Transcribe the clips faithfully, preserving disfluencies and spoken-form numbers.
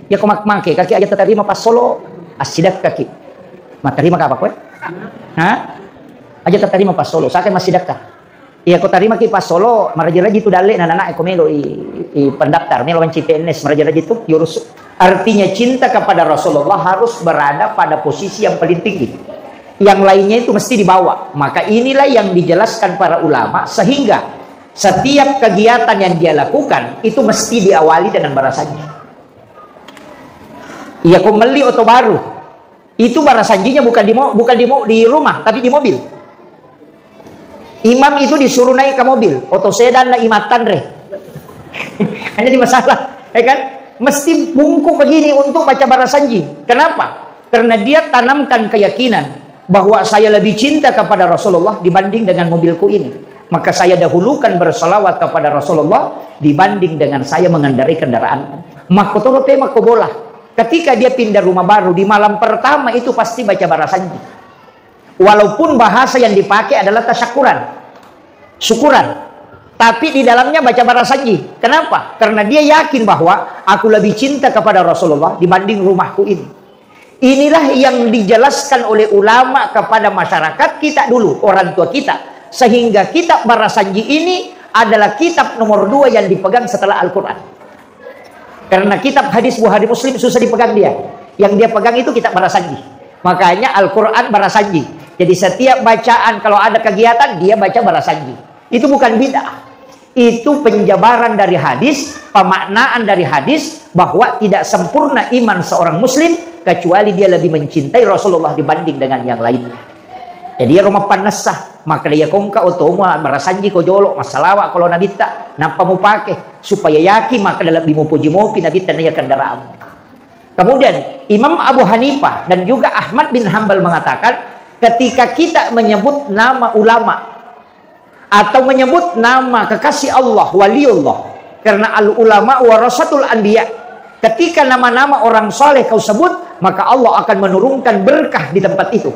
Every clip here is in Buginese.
Iya ko mak-, make kaki aja tatarima passolo, assidakkaki. Matarima kapa koe? Ha? Aja tatarima passolo, saka massidakka. Iya ko tarimaki passolo, maraji-raji tu dalle na anak ko melo i, i pendaftar, melo manci P N S, maraji-raji tu diurus. Artinya cinta kepada Rasulullah harus berada pada posisi yang paling tinggi. Yang lainnya itu mesti dibawa. Maka inilah yang dijelaskan para ulama, sehingga setiap kegiatan yang dia lakukan itu mesti diawali dengan barasanji. Iya ko melli oto baru, itu barasanjinya bukan di mo-, bukan di mo-, di rumah, tapi di mobil. Imam itu disuruh naik ke mobil, oto sedan na imattanre. Hanya di masalah, ya kan? Mesti bungkuk begini untuk baca barasanji. Kenapa? Karena dia tanamkan keyakinan bahwa saya lebih cinta kepada Rasulullah dibanding dengan mobilku ini. Maka saya dahulukan bersalawat kepada Rasulullah dibanding dengan saya mengendarai kendaraan. Makkotoro pe makko bola. Ketika dia pindah rumah baru, di malam pertama itu pasti baca barasanji. Walaupun bahasa yang dipakai adalah tasyakuran, syukuran, tapi di dalamnya baca barasanji. Kenapa? Karena dia yakin bahwa aku lebih cinta kepada Rasulullah dibanding rumahku ini. Inilah yang dijelaskan oleh ulama kepada masyarakat kita dulu, orang tua kita. Sehingga kitab Barasanji ini adalah kitab nomor dua yang dipegang setelah Al-Quran. Karena kitab hadis Bukhari Muslim susah dipegang dia. Yang dia pegang itu kitab Barasanji. Makanya Al-Quran Barasanji. Jadi setiap bacaan, kalau ada kegiatan, dia baca Barasanji. Itu bukan bid'ah. Itu penjabaran dari hadis, pemaknaan dari hadis, bahwa tidak sempurna iman seorang muslim kecuali dia lebih mencintai Rasulullah dibanding dengan yang lainnya. Jadi, iyaro mapannessa, makkeda, iya kongka otomu barasanji ko jolo, massalawa ko lao nabitta, nappa mupake, supaya yakin makkeda lebbi mupoji mopi nabitta naiya kendaraanmu. Kemudian, Imam Abu Hanifah dan juga Ahmad bin Hambal mengatakan, ketika kita menyebut nama ulama atau menyebut nama kekasih Allah, waliullah, karena al ulama warasatul anbiya, ketika nama-nama orang soleh kau sebut, maka Allah akan menurunkan berkah di tempat itu.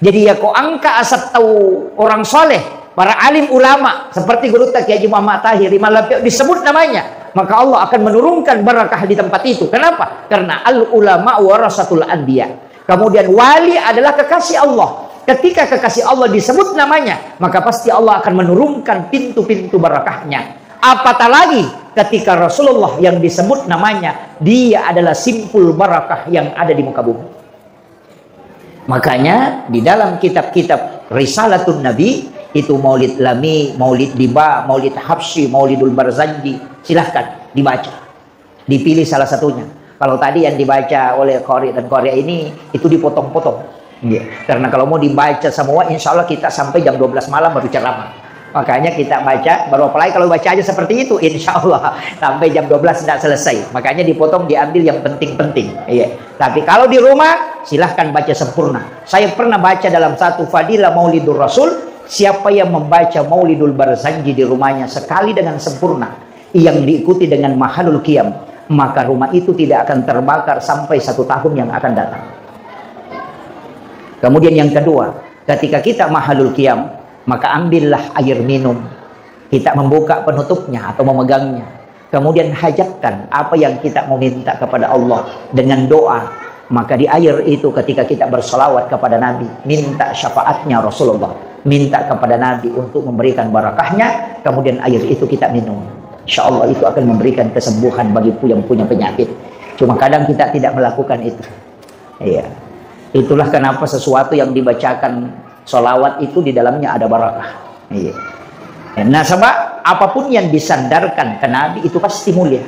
Jadi, iya ko engka asal tau orang soleh, para alim ulama, seperti Gurutta Kiai Haji Muhammad Tahir, Imam Lampio, disebut namanya, maka Allah akan menurunkan barakah di tempat itu. Kenapa? Karena al ulama warasatul anbiya. Kemudian wali adalah kekasih Allah. Ketika kekasih Allah disebut namanya, maka pasti Allah akan menurunkan pintu-pintu barakahnya. Apatah lagi ketika Rasulullah yang disebut namanya, dia adalah simpul barakah yang ada di muka bumi. Makanya, di dalam kitab-kitab Risalatun Nabi, itu Maulid Lami, Maulid Diba, Maulid Habsyi, Maulidul Barzanji, silahkan dibaca. Dipilih salah satunya. Kalau tadi yang dibaca oleh qari dan qariah ini, itu dipotong-potong. Iya. Karena kalau mau dibaca semua, insya Allah kita sampai jam dua belas malam baru ceramah. Makanya kita baca, baru apalagi kalau baca aja seperti itu, insya Allah sampai jam dua belas tidak selesai. Makanya dipotong, diambil yang penting-penting. Iya. Tapi kalau di rumah, silahkan baca sempurna. Saya pernah baca dalam satu Fadilah Maulidur Rasul, siapa yang membaca Maulidul Barzanji di rumahnya sekali dengan sempurna, yang diikuti dengan mahalul qiyam, maka rumah itu tidak akan terbakar sampai satu tahun yang akan datang. Kemudian yang kedua, ketika kita mahalul qiyam, maka ambillah air minum. Kita membuka penutupnya atau memegangnya. Kemudian hajatkan apa yang kita mau minta kepada Allah dengan doa. Maka di air itu, ketika kita bersalawat kepada Nabi, minta syafaatnya Rasulullah, minta kepada Nabi untuk memberikan barakahnya, kemudian air itu kita minum. Insya Allah itu akan memberikan kesembuhan bagi yang punya penyakit. Cuma kadang kita tidak melakukan itu. Iya. Itulah kenapa sesuatu yang dibacakan salawat itu di dalamnya ada barakah. Iya. Nah, sebab apapun yang disandarkan ke Nabi itu pasti mulia.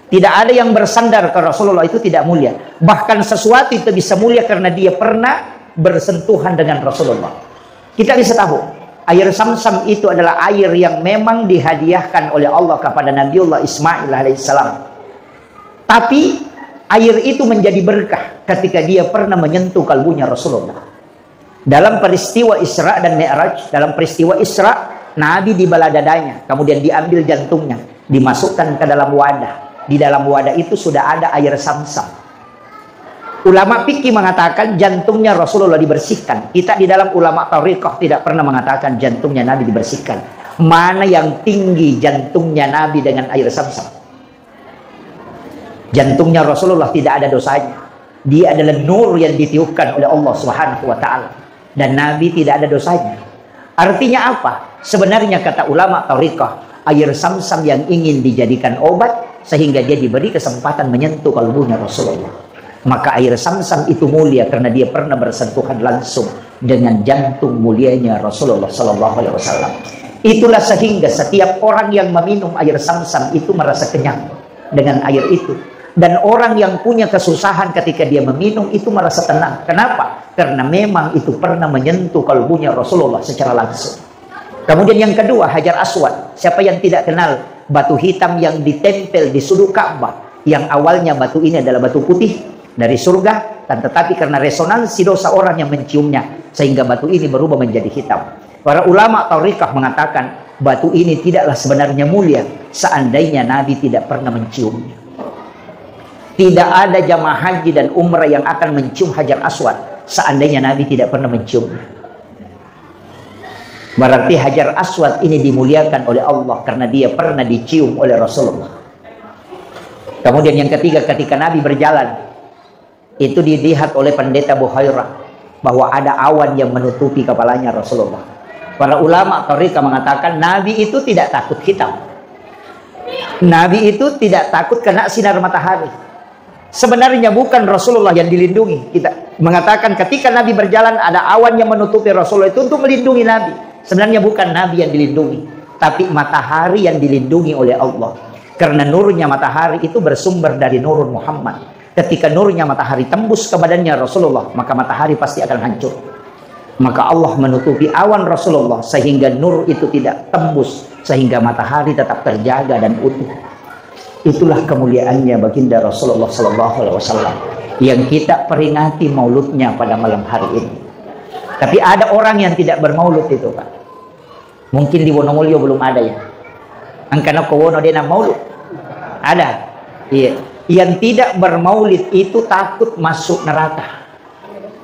Tidak ada yang bersandar ke Rasulullah itu tidak mulia. Bahkan sesuatu itu bisa mulia karena dia pernah bersentuhan dengan Rasulullah. Kita bisa tahu, air Samsam itu adalah air yang memang dihadiahkan oleh Allah kepada Nabiullah Ismail alaihissalam. Tapi air itu menjadi berkah ketika dia pernah menyentuh kalbunya Rasulullah. Dalam peristiwa Isra dan Mi'raj, dalam peristiwa Isra, Nabi dibelah dadanya, kemudian diambil jantungnya, dimasukkan ke dalam wadah. Di dalam wadah itu sudah ada air Samsam. Ulama fikih mengatakan jantungnya Rasulullah dibersihkan. Kita di dalam ulama tariqah tidak pernah mengatakan jantungnya Nabi dibersihkan. Mana yang tinggi jantungnya Nabi dengan air Samsam? Jantungnya Rasulullah tidak ada dosanya. Dia adalah nur yang ditiupkan oleh Allah Subhanahu wa Ta'ala. Dan Nabi tidak ada dosanya. Artinya apa? Sebenarnya, kata ulama tariqah, air Zamzam yang ingin dijadikan obat sehingga dia diberi kesempatan menyentuh kalbunya Rasulullah. Maka air Zamzam itu mulia karena dia pernah bersentuhan langsung dengan jantung mulianya Rasulullah sallallahu alaihi wasallam. Itulah sehingga setiap orang yang meminum air Zamzam itu merasa kenyang dengan air itu. Dan orang yang punya kesusahan, ketika dia meminum itu merasa tenang. Kenapa? Karena memang itu pernah menyentuh kalbunya Rasulullah secara langsung. Kemudian yang kedua, Hajar Aswad. Siapa yang tidak kenal batu hitam yang ditempel di sudut Ka'bah? Yang awalnya batu ini adalah batu putih dari surga, dan tetapi karena resonansi dosa orang yang menciumnya, sehingga batu ini berubah menjadi hitam. Para ulama tariqah mengatakan, batu ini tidaklah sebenarnya mulia seandainya Nabi tidak pernah menciumnya. Tidak ada jamaah haji dan umrah yang akan mencium Hajar Aswad seandainya Nabi tidak pernah menciumnya. Berarti Hajar Aswad ini dimuliakan oleh Allah karena dia pernah dicium oleh Rasulullah. Kemudian yang ketiga, ketika Nabi berjalan, itu dilihat oleh Pendeta Buhairah bahwa ada awan yang menutupi kepalanya Rasulullah. Para ulama tariqah mengatakan Nabi itu tidak takut hitam. Nabi itu tidak takut kena sinar matahari. Sebenarnya bukan Rasulullah yang dilindungi. Kita mengatakan ketika Nabi berjalan, ada awan yang menutupi Rasulullah itu untuk melindungi Nabi. Sebenarnya bukan Nabi yang dilindungi, tapi matahari yang dilindungi oleh Allah. Karena nurnya matahari itu bersumber dari Nurul Muhammad. Ketika nurnya matahari tembus ke badannya Rasulullah, maka matahari pasti akan hancur. Maka Allah menutupi awan Rasulullah sehingga nur itu tidak tembus, sehingga matahari tetap terjaga dan utuh. Itulah kemuliaannya Baginda Rasulullah sallallahu alaihi wasallam yang kita peringati mauludnya pada malam hari ini. Tapi ada orang yang tidak bermaulud itu, Pak. Mungkin di Wonomulyo belum ada, ya. Engka nako Wono de' nammaulud. Ada. Iya. Yang tidak bermaulid itu takut masuk neraka.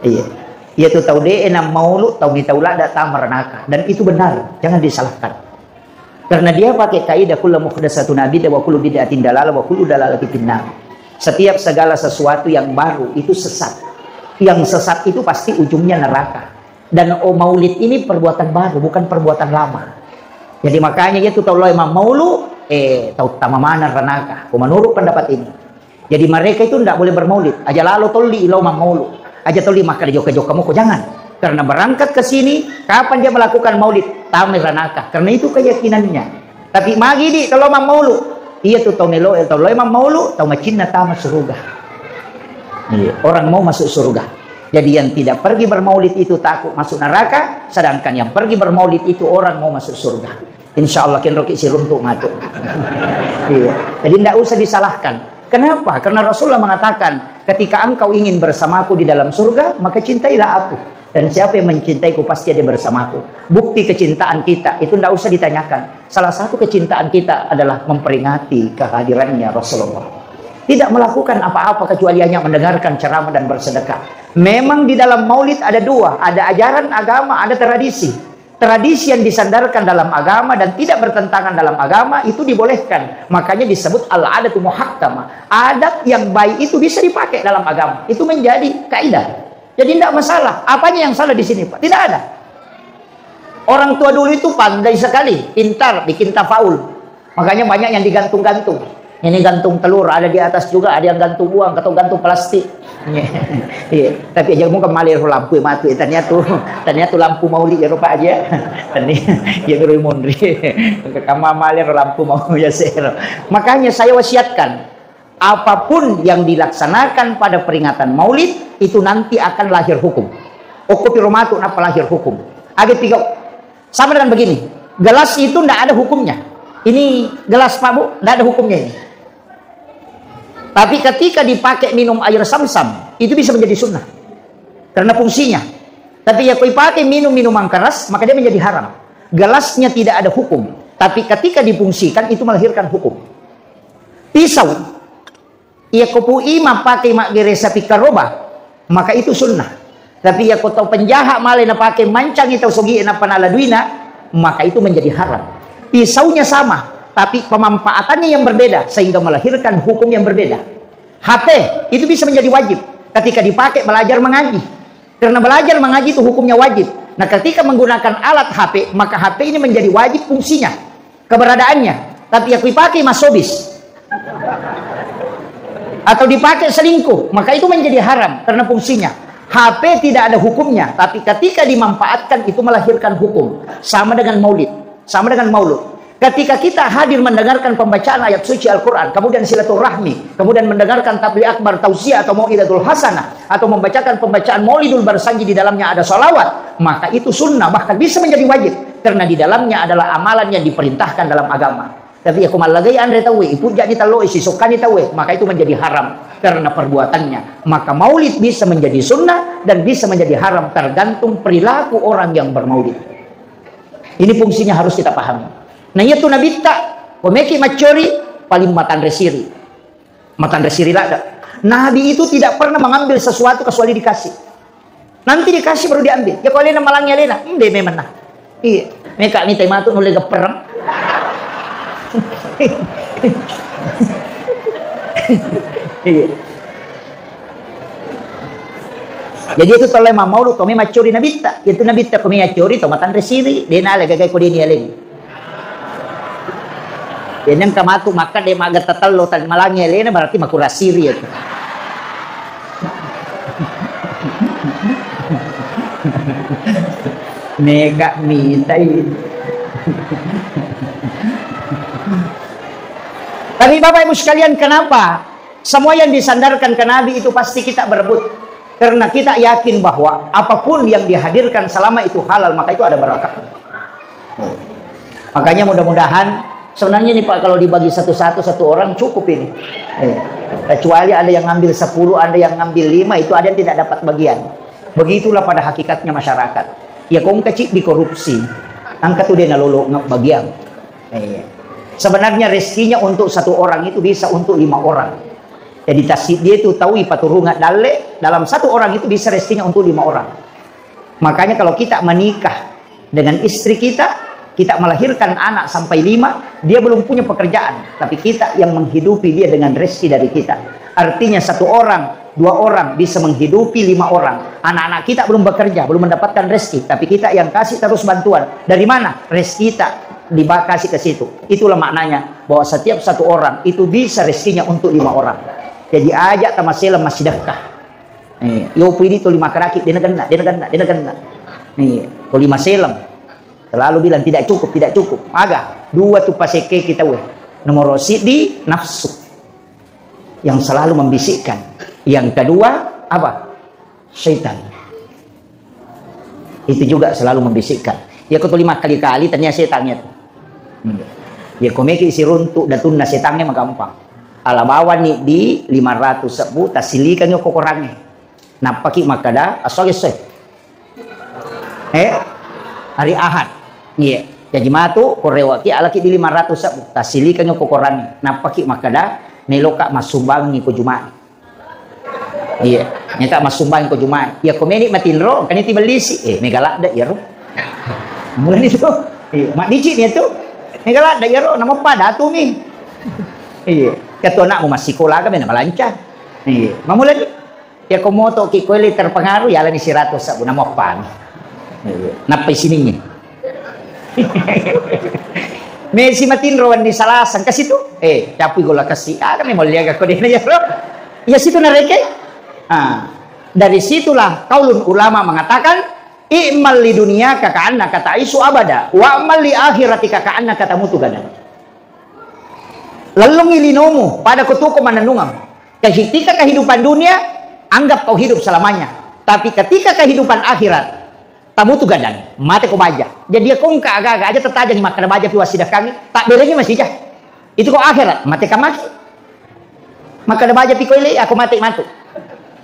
Iya. Iya tu tau de' nammaulud, tau mita ulada tama neraka. Dan itu benar, jangan disalahkan. Karena dia pakai kaidah kullu muhdatsatin bid'ah wa kullu bid'atin dalalah wa kullu dalalatin finnar. Setiap segala sesuatu yang baru itu sesat. Yang sesat itu pasti ujungnya neraka. Dan, oh, maulid ini perbuatan baru, bukan perbuatan lama. Jadi makanya iya tu tau lao mammaulu, eh, tau tama maneng ranaka. Ko menurut pendapat ini. Jadi mereka itu ndak boleh bermaulid. Aja lalo tolli lao mammaulu. Aja tolli makkeda jokka-jokka moko, jangan. Karena berangkat ke sini, kapan dia melakukan maulid? Tama ranaka. Karena itu keyakinannya. Tapi magi di tau lao mammaulu. Iya tu tau melo, tau lao mammaulu, tau macinna tama surga. Iya, orang mau masuk surga. Jadi yang tidak pergi bermaulid itu takut masuk neraka, sedangkan yang pergi bermaulid itu orang mau masuk surga. Insya Allah kenroki siruntuk matu. Iya. Jadi tidak usah disalahkan. Kenapa? Karena Rasulullah mengatakan, ketika engkau ingin bersamaku di dalam surga, maka cintailah aku. Dan siapa yang mencintaiku pasti ada bersamaku. Bukti kecintaan kita itu tidak usah ditanyakan. Salah satu kecintaan kita adalah memperingati kehadirannya Rasulullah. Tidak melakukan apa-apa kecuali hanya mendengarkan ceramah dan bersedekah. Memang di dalam maulid ada dua, ada ajaran agama, ada tradisi. Tradisi yang disandarkan dalam agama dan tidak bertentangan dalam agama itu dibolehkan. Makanya disebut al-adatu muhakkamah. Adat yang baik itu bisa dipakai dalam agama. Itu menjadi kaidah. Jadi tidak masalah. Apanya yang salah di sini, Pak? Tidak ada. Orang tua dulu itu pandai sekali, pintar, bikin tafaul. Makanya banyak yang digantung-gantung. Ini gantung telur, ada di atas juga, ada yang gantung uang, atau gantung plastik. Iya. Tapi aja mau kembali ro lampu mati, tania tu, tania tu lampu mauli ya rupa aja. Tania, ya, baru munri. Kama mali ro lampu mau ya sero. Makanya saya wasiatkan, apapun yang dilaksanakan pada peringatan maulid, itu nanti akan lahir hukum. Okko piro matu napa lahir hukum. Age tiga, sama dengan begini, gelas itu ndak ada hukumnya. Ini gelas, Pak, Bu, ndak ada hukumnya ini. Tapi ketika dipakai minum air samsam, itu bisa menjadi sunnah. Karena fungsinya. Tapi ya kau pakai minum minuman keras, maka dia menjadi haram. Gelasnya tidak ada hukum. Tapi ketika difungsikan, itu melahirkan hukum. Pisau. Iya ko pu ima pakai maggere sapi karoba, maka itu sunnah. Tapi iya ko tau penjahat male na pakai mancangi tau sogi na panala duina, maka itu menjadi haram. Pisaunya sama, tapi pemanfaatannya yang berbeda sehingga melahirkan hukum yang berbeda. H P itu bisa menjadi wajib ketika dipakai belajar mengaji. Karena belajar mengaji itu hukumnya wajib. Nah, ketika menggunakan alat H P, maka H P ini menjadi wajib fungsinya, keberadaannya. Tapi aku dipakai masobis atau dipakai selingkuh, maka itu menjadi haram karena fungsinya. H P tidak ada hukumnya, tapi ketika dimanfaatkan itu melahirkan hukum. Sama dengan maulid, sama dengan maulud. Ketika kita hadir mendengarkan pembacaan ayat suci Al-Quran, kemudian silaturahmi, kemudian mendengarkan tabli akbar, tausiah atau mau'izatul hasanah, atau membacakan pembacaan maulidul barsanji di dalamnya ada salawat, maka itu sunnah, bahkan bisa menjadi wajib. Karena di dalamnya adalah amalan yang diperintahkan dalam agama. Tapi ya, ko mallagai anre tauwe, ipujjani tallo, isisokkani tauwe, maka itu menjadi haram karena perbuatannya. Maka maulid bisa menjadi sunnah dan bisa menjadi haram tergantung perilaku orang yang bermaulid. Ini fungsinya harus kita pahami. Nah, iya tu nabitta, ko meki maccori, paling matanre siri. Matanre siri ladda. Nabi itu tidak pernah mengambil sesuatu kecuali dikasih. Nanti dikasih baru diambil. Ya, ko alena malangi alena, ende memang nah. Iya. Meka mita matu nulle geppereng. Iya. Jadi itu tolle mammaulu, tomi maccori nabitta. Itu nabitta ko mi accori to matanre siri, de nale gagai ko deni aleng. Jadi engka matu makkeda maggetta tello tan malangi alena, berarti makurang siri itu. Mega mitai. Tapi Bapak Ibu sekalian, kenapa semua yang disandarkan ke Nabi itu pasti kita berebut? Karena kita yakin bahwa apapun yang dihadirkan selama itu halal, maka itu ada barakah. Makanya mudah-mudahan, sebenarnya nih Pak, kalau dibagi satu-satu, satu orang cukup ini. Eh, kecuali ada yang ngambil sepuluh, ada yang ngambil lima, itu ada yang tidak dapat bagian. Begitulah pada hakikatnya masyarakat. Ya, kong kecil dikorupsi, angka tu dia nalolo nge-, bagian. Iya. Sebenarnya rezekinya untuk satu orang itu bisa untuk lima orang. Jadi, tasik dia itu tahu ipaturungan dalle, dalam satu orang itu bisa rezekinya untuk lima orang. Makanya kalau kita menikah dengan istri kita, kita melahirkan anak sampai lima, dia belum punya pekerjaan, tapi kita yang menghidupi dia dengan rezeki dari kita. Artinya satu orang, dua orang bisa menghidupi lima orang. Anak-anak kita belum bekerja, belum mendapatkan rezeki, tapi kita yang kasih terus bantuan. Dari mana? Rezeki kita diba-, kasih ke situ. Itulah maknanya bahwa setiap satu orang itu bisa rezekinya untuk lima orang. Jadi aja tamaselang masih dekkah. Eh, yo pui di toli makaraki, dena genna, dena genna, dena genna. Eh, toli maselang. Selalu bilang, "Tidak cukup, tidak cukup." Aga, dua tu pasekke kita we. Nomor siddi, nafsu. Yang selalu membisikkan. Yang kedua, apa? Setan. Itu juga selalu membisikkan. Ya, ko toli makkali-kali, tania setan ya. Hmm. Ya, ko meki siruntuk datunna setannya magampang. Ala bawani di lima ratus sebbu, tasilikangi ko korangnge. Nappaki makkeda, "Asso, asso." Eh, hari Ahad. Iya. Jaji matu, ko rewaki alaki di lima ratus sebbu, tasilikangi ko korangnge. Nappaki makkeda, "Meloka massumbangi ko Jumat." Iya, meta massumbangi ko Jumat. Iya, ko meni matinro, kan itu bellisi. Eh, mega ladde iyaro. Mulani tu. Iya, maddici ni tu. Mega ladde iyaro, namoppa datu mi. Iya, ketua anakmu masih sekolah kan, mena malanca. Iya, mamulani. Ya, ko moto ki koe le terpengaruh, ya lani seratus sebbu, namoppa mi. Iya, nappai siningi. Mesi matinro wenni Salasa, engka situ. Eh, capui gola kasi. Aga memang liaga ko dena iyaro. Iya situ nareke. Ah, dari situlah kaulun ulama mengatakan, "I'mal li dunyaka ka'annaka ta'isyu abada, wa'mal li akhiratika ka'annaka tamutu gadan." Lellungi linomu, pada ko tuko manennungeng. Ketika kehidupan dunia, anggap kau hidup selamanya. Tapi ketika kehidupan akhirat, tamutu gadan, mate ko baja. Jadi, iya ko engka aga-aga aja tetajangi makkeda baja pi wassidakangi, tak berengi masija. Itu ko akhirat, mate ka maki. Makkeda baja pi ko ile, aku mate matu.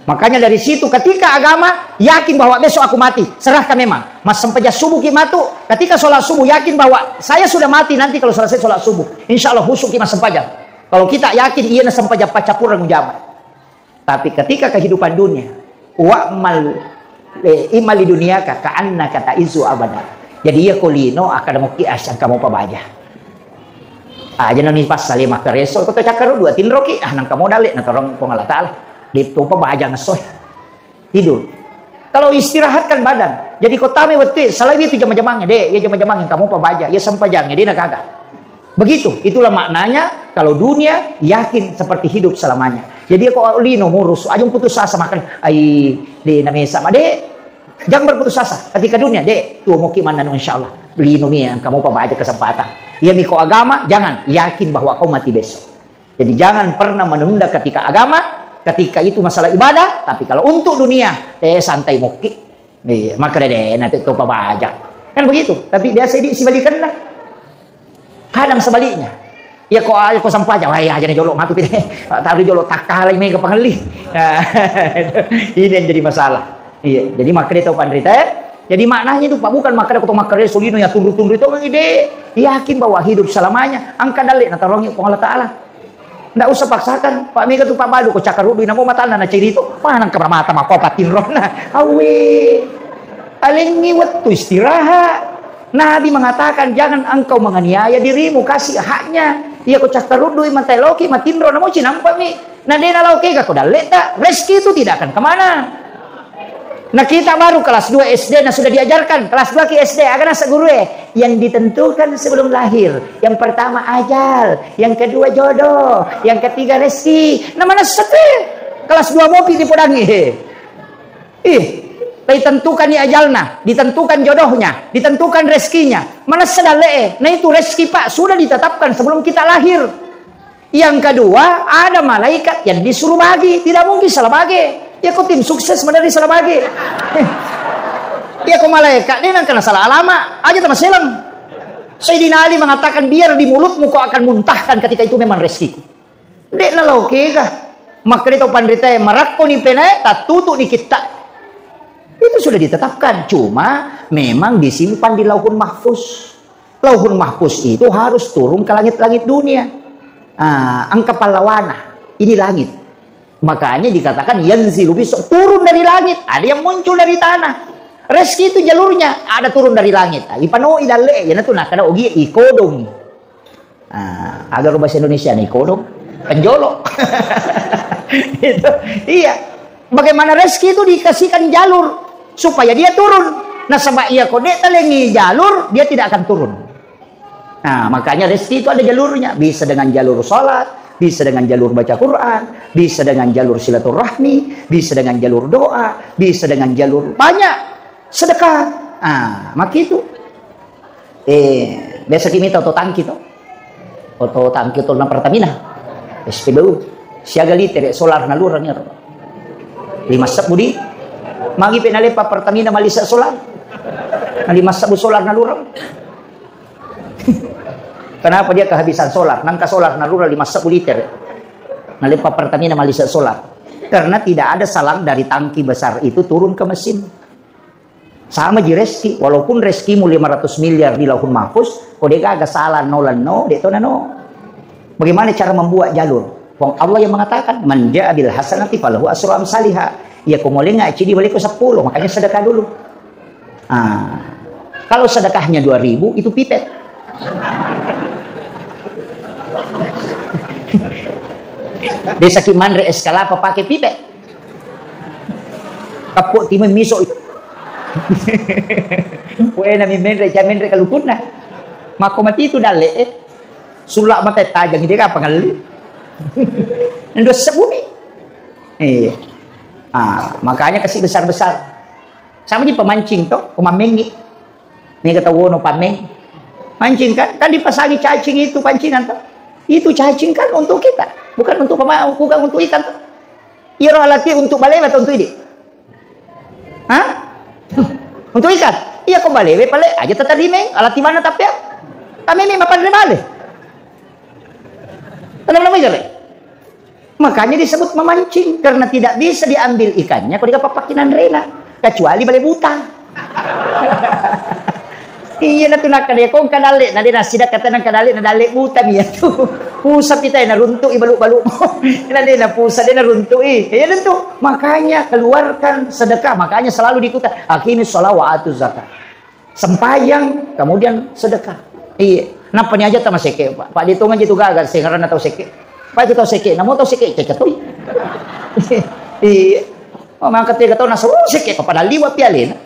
Makanya dari situ, ketika agama yakin bahwa besok aku mati, serahkan memang. Massempajang subuh ki matu, ketika sholat subuh yakin bahwa saya sudah mati, nanti kalau selesai sholat subuh, insya Allah husuk ki massempajang. Kalau kita yakin, iya na sempajang paccapureng ujama. Tapi ketika kehidupan dunia, wa'mal, eh, i'mal li dunyaka ka'annaka ta'isyu abada. Jadi iya ko lino, akkeda mokki asyang kamu pabaja. Aja nani passale makkareso, ko to cakkaruddu tinroki, ah, nangka modal le, natorong Puang Allah Ta'ala. Dittopa bajang esso. Tidur. Kalau istirahatkan badan. Jadi ko tame wettu, salai itu jama-jamangnya, de, ya jama-jamangnya, kamu pa baja, ya sempajangnya, de, nagaga. Begitu, itulah maknanya, kalau dunia, yakin seperti hidup selamanya. Jadi ko lino murus, aja putus asa makan, ai, de, namesa, ma, de, jangan berputus asa. Ketika dunia, de, tuo moki manna, insya Allah. Lino mi, kamu pa baja kesempatan. Iya mi ko agama, jangan, yakin bahwa kau mati besok. Jadi jangan pernah menunda ketika agama, ketika itu masalah ibadah, tapi kalau untuk dunia, eh, santai moki. Iya, maka dede nanti topa baja. Kan begitu, tapi biasa di sebalikannya. Kadang sebaliknya. Ya ko aja ko sampaja, wah, ya aja jolo matu pide. Tahu jolo takkalai mega pangelli. Ini yang jadi masalah. Iya, jadi makanya tahu pandrita ya. Jadi maknanya itu Pak bukan makanya ko makanya solino ya tundu-tundu itu ide yakin bahwa hidup selamanya. Angka dalle natarongi Puang Allah Ta'ala. Ndak usah paksakan. Pak mega tu Pak Badu ko cakkaruddu namo matanna na cerito. Manang ke mata mako patinrona. Awe. Alengi wettu istirahat. Nabi mengatakan, "Jangan engkau menganiaya dirimu, kasih haknya." Iya ko cakkaruddu matai loki matinro namo cinampa mi. Na dena lao kega ko dalle ta, rezeki itu tidak akan kemana. Nah, kita baru kelas dua S D, nah, sudah diajarkan, kelas dua ke S D, agana seguru eh, yang ditentukan sebelum lahir. Yang pertama ajal, yang kedua jodoh, yang ketiga rezeki. Nah, mana sete? Kelas dua mopi dipodangi. Ih, ditentukan ni ajalna, ditentukan jodohnya, ditentukan rezekinya. Mana sedale eh? Nah, itu rezeki, Pak, sudah ditetapkan sebelum kita lahir. Yang kedua, ada malaikat yang disuruh bagi. Tidak mungkin salah bagi. Ya, kok tim sukses menari salah bagi. Ya, kok malaikat ini nang kena salah alamat. Aja sama selang. Sayyidina Ali mengatakan, "Biar di mulutmu kau akan muntahkan ketika itu memang rezekiku." Dek na lo kega. Makanya tau pandrita marakko ni penae, tatutu ni kitta. Itu sudah ditetapkan. Cuma memang disimpan di Lauhun Mahfuz. Lauhun Mahfuz itu harus turun ke langit-langit dunia. Ah, angka pallawana, ini langit. Makanya dikatakan yanzilu bis-, turun dari langit, ada yang muncul dari tanah. Rezeki itu jalurnya, ada turun dari langit. Ah, ipanoi dalle, ya natu nakana ogi ikodong. Ah, agar bahasa Indonesia nih kodong, penjolo. Itu, iya. Bagaimana rezeki itu dikasihkan jalur supaya dia turun. Nasaba iya ko dek talengi jalur, dia tidak akan turun. Nah, makanya rezeki itu ada jalurnya. Bisa dengan jalur salat, bisa dengan jalur baca Quran, bisa dengan jalur silaturahmi, bisa dengan jalur doa, bisa dengan jalur banyak sedekah. Ah, makitu. Eh, biasa ki mita oto tangki to. Oto tangki, oto na Pertamina. S P B U. Siaga liter solar nalurang ero. Lima sebbu di. Magi pe nalepa Pertamina malisa solar. Na lima sebbu solar nalurang. Kenapa dia kehabisan solar? Nangka solar nalurang lima sebbu liter. Nalepa Pertamina malisa solar. Karena tidak ada salang dari tangki besar itu turun ke mesin. Sama ji rezeki, walaupun rezekimu lima ratus miliar di Lauhul Mahfuz, ko de gaga salah no lanno, de to nano. Bagaimana cara membuat jalur? Wong Allah yang mengatakan, "Man ja'a bil hasanati falahu asru amsaliha." Ya, ko molenga cidi balik ko sepuluh, makanya sedekah dulu. Ah, kalau sedekahnya dua ribu, itu pipet. Desa ki manre es kalapa pakai pipet. Kappok timeng miso. Wena mi menre, ja menre kalukunna. Mako mati itu dalle, eh. Sulak mata tajang dia apa ngalli. Ndo sebumi. Iya. Ah, makanya kasih besar-besar. Sama ji pemancing to, pemamengi. Ini kata wono pameng. Mancing kan, kan dipasangi cacing itu pancingan to. Itu cacing kan untuk kita, bukan untuk pema-, bukan untuk ikan to. Iyaro alati untuk balewe atau untuk idi? Hah? Untuk ikan? Iya, ko balewe pale aja tatarimeng, alati mana tapi ya? Kami ini mapan bale. Kenapa namanya jale? Makanya disebut memancing, karena tidak bisa diambil ikannya kalau dikapapaki nanrena, kecuali bale buta. Iya, na tu nakkeda ko engka dalle, na de nasida kata nang kadalle, na dalle buta mi tu. Pusa pitai na runtu'i balu-balu. Na de na pusa de na runtu'i. Iya tentu. Makanya keluarkan sedekah, makanya selalu diikutan. Aqimi sholat wa atu zakat. Sempajang, kemudian sedekah. Iya. Nappa ni aja tama sekke, Pak. Pak, dia tong aja tu gaga, sengaranna tau sekke. Pak, itu tau sekke, namo tau sekke, cecca toi. Iya. Oh, mangkat tiga tahun, nasa, oh, sekke, Pak, padahal liwa pialena.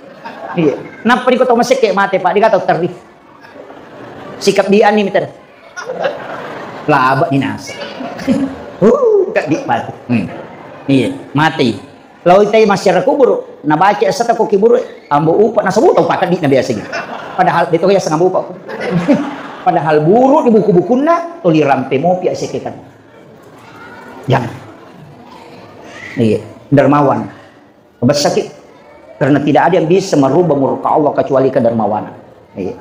Iya. Nappa ni ko tau masekke mate, Pak, dia tau terri. Sikap dia ni, miter. Laba ni nasa. Uh, kak di mate. Hmm. Iya, mate. Lao itai masyarakat kubur, nabaca sata ko kiburu, ambo upa, nasabut tau pakaddi na biasa gitu. Padahal dia tau ya sangam upa. Padahal buru di buku-bukunna, tuli rampe mopi asekekan. Jangan. Iya, dermawan. Besaki. Karena tidak ada yang bisa merubah murka Allah kecuali kedermawanan. Iya.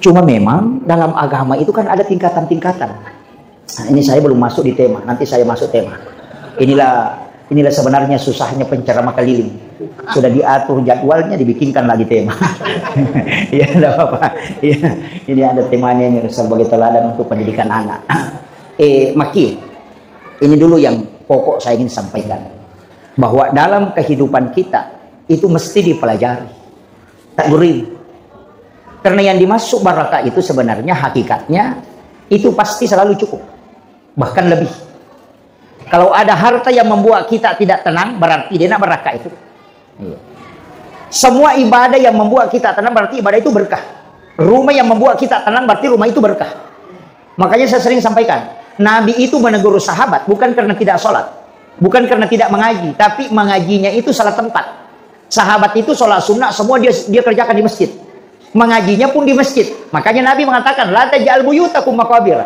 Cuma memang dalam agama itu kan ada tingkatan-tingkatan. Nah, ini saya belum masuk di tema, nanti saya masuk tema. Inilah inilah sebenarnya susahnya penceramah keliling. Sudah diatur jadwalnya, dibikinkan lagi tema. Ya, tidak apa-apa. Ya, ini ada temanya ini sebagai teladan untuk pendidikan anak. Eh, Maki, ini dulu yang pokok saya ingin sampaikan. Bahwa dalam kehidupan kita itu mesti dipelajari. Tak gurih. Karena yang dimaksud barakah itu sebenarnya hakikatnya itu pasti selalu cukup. Bahkan lebih. Kalau ada harta yang membuat kita tidak tenang, berarti dia nak barakah itu. Iya. Semua ibadah yang membuat kita tenang, berarti ibadah itu berkah. Rumah yang membuat kita tenang, berarti rumah itu berkah. Makanya saya sering sampaikan, Nabi itu menegur sahabat bukan karena tidak sholat, bukan karena tidak mengaji, tapi mengajinya itu salah tempat. Sahabat itu sholat sunnah semua dia dia kerjakan di masjid. Mengajinya pun di masjid. Makanya Nabi mengatakan, "La taj'al buyutakum maqabir."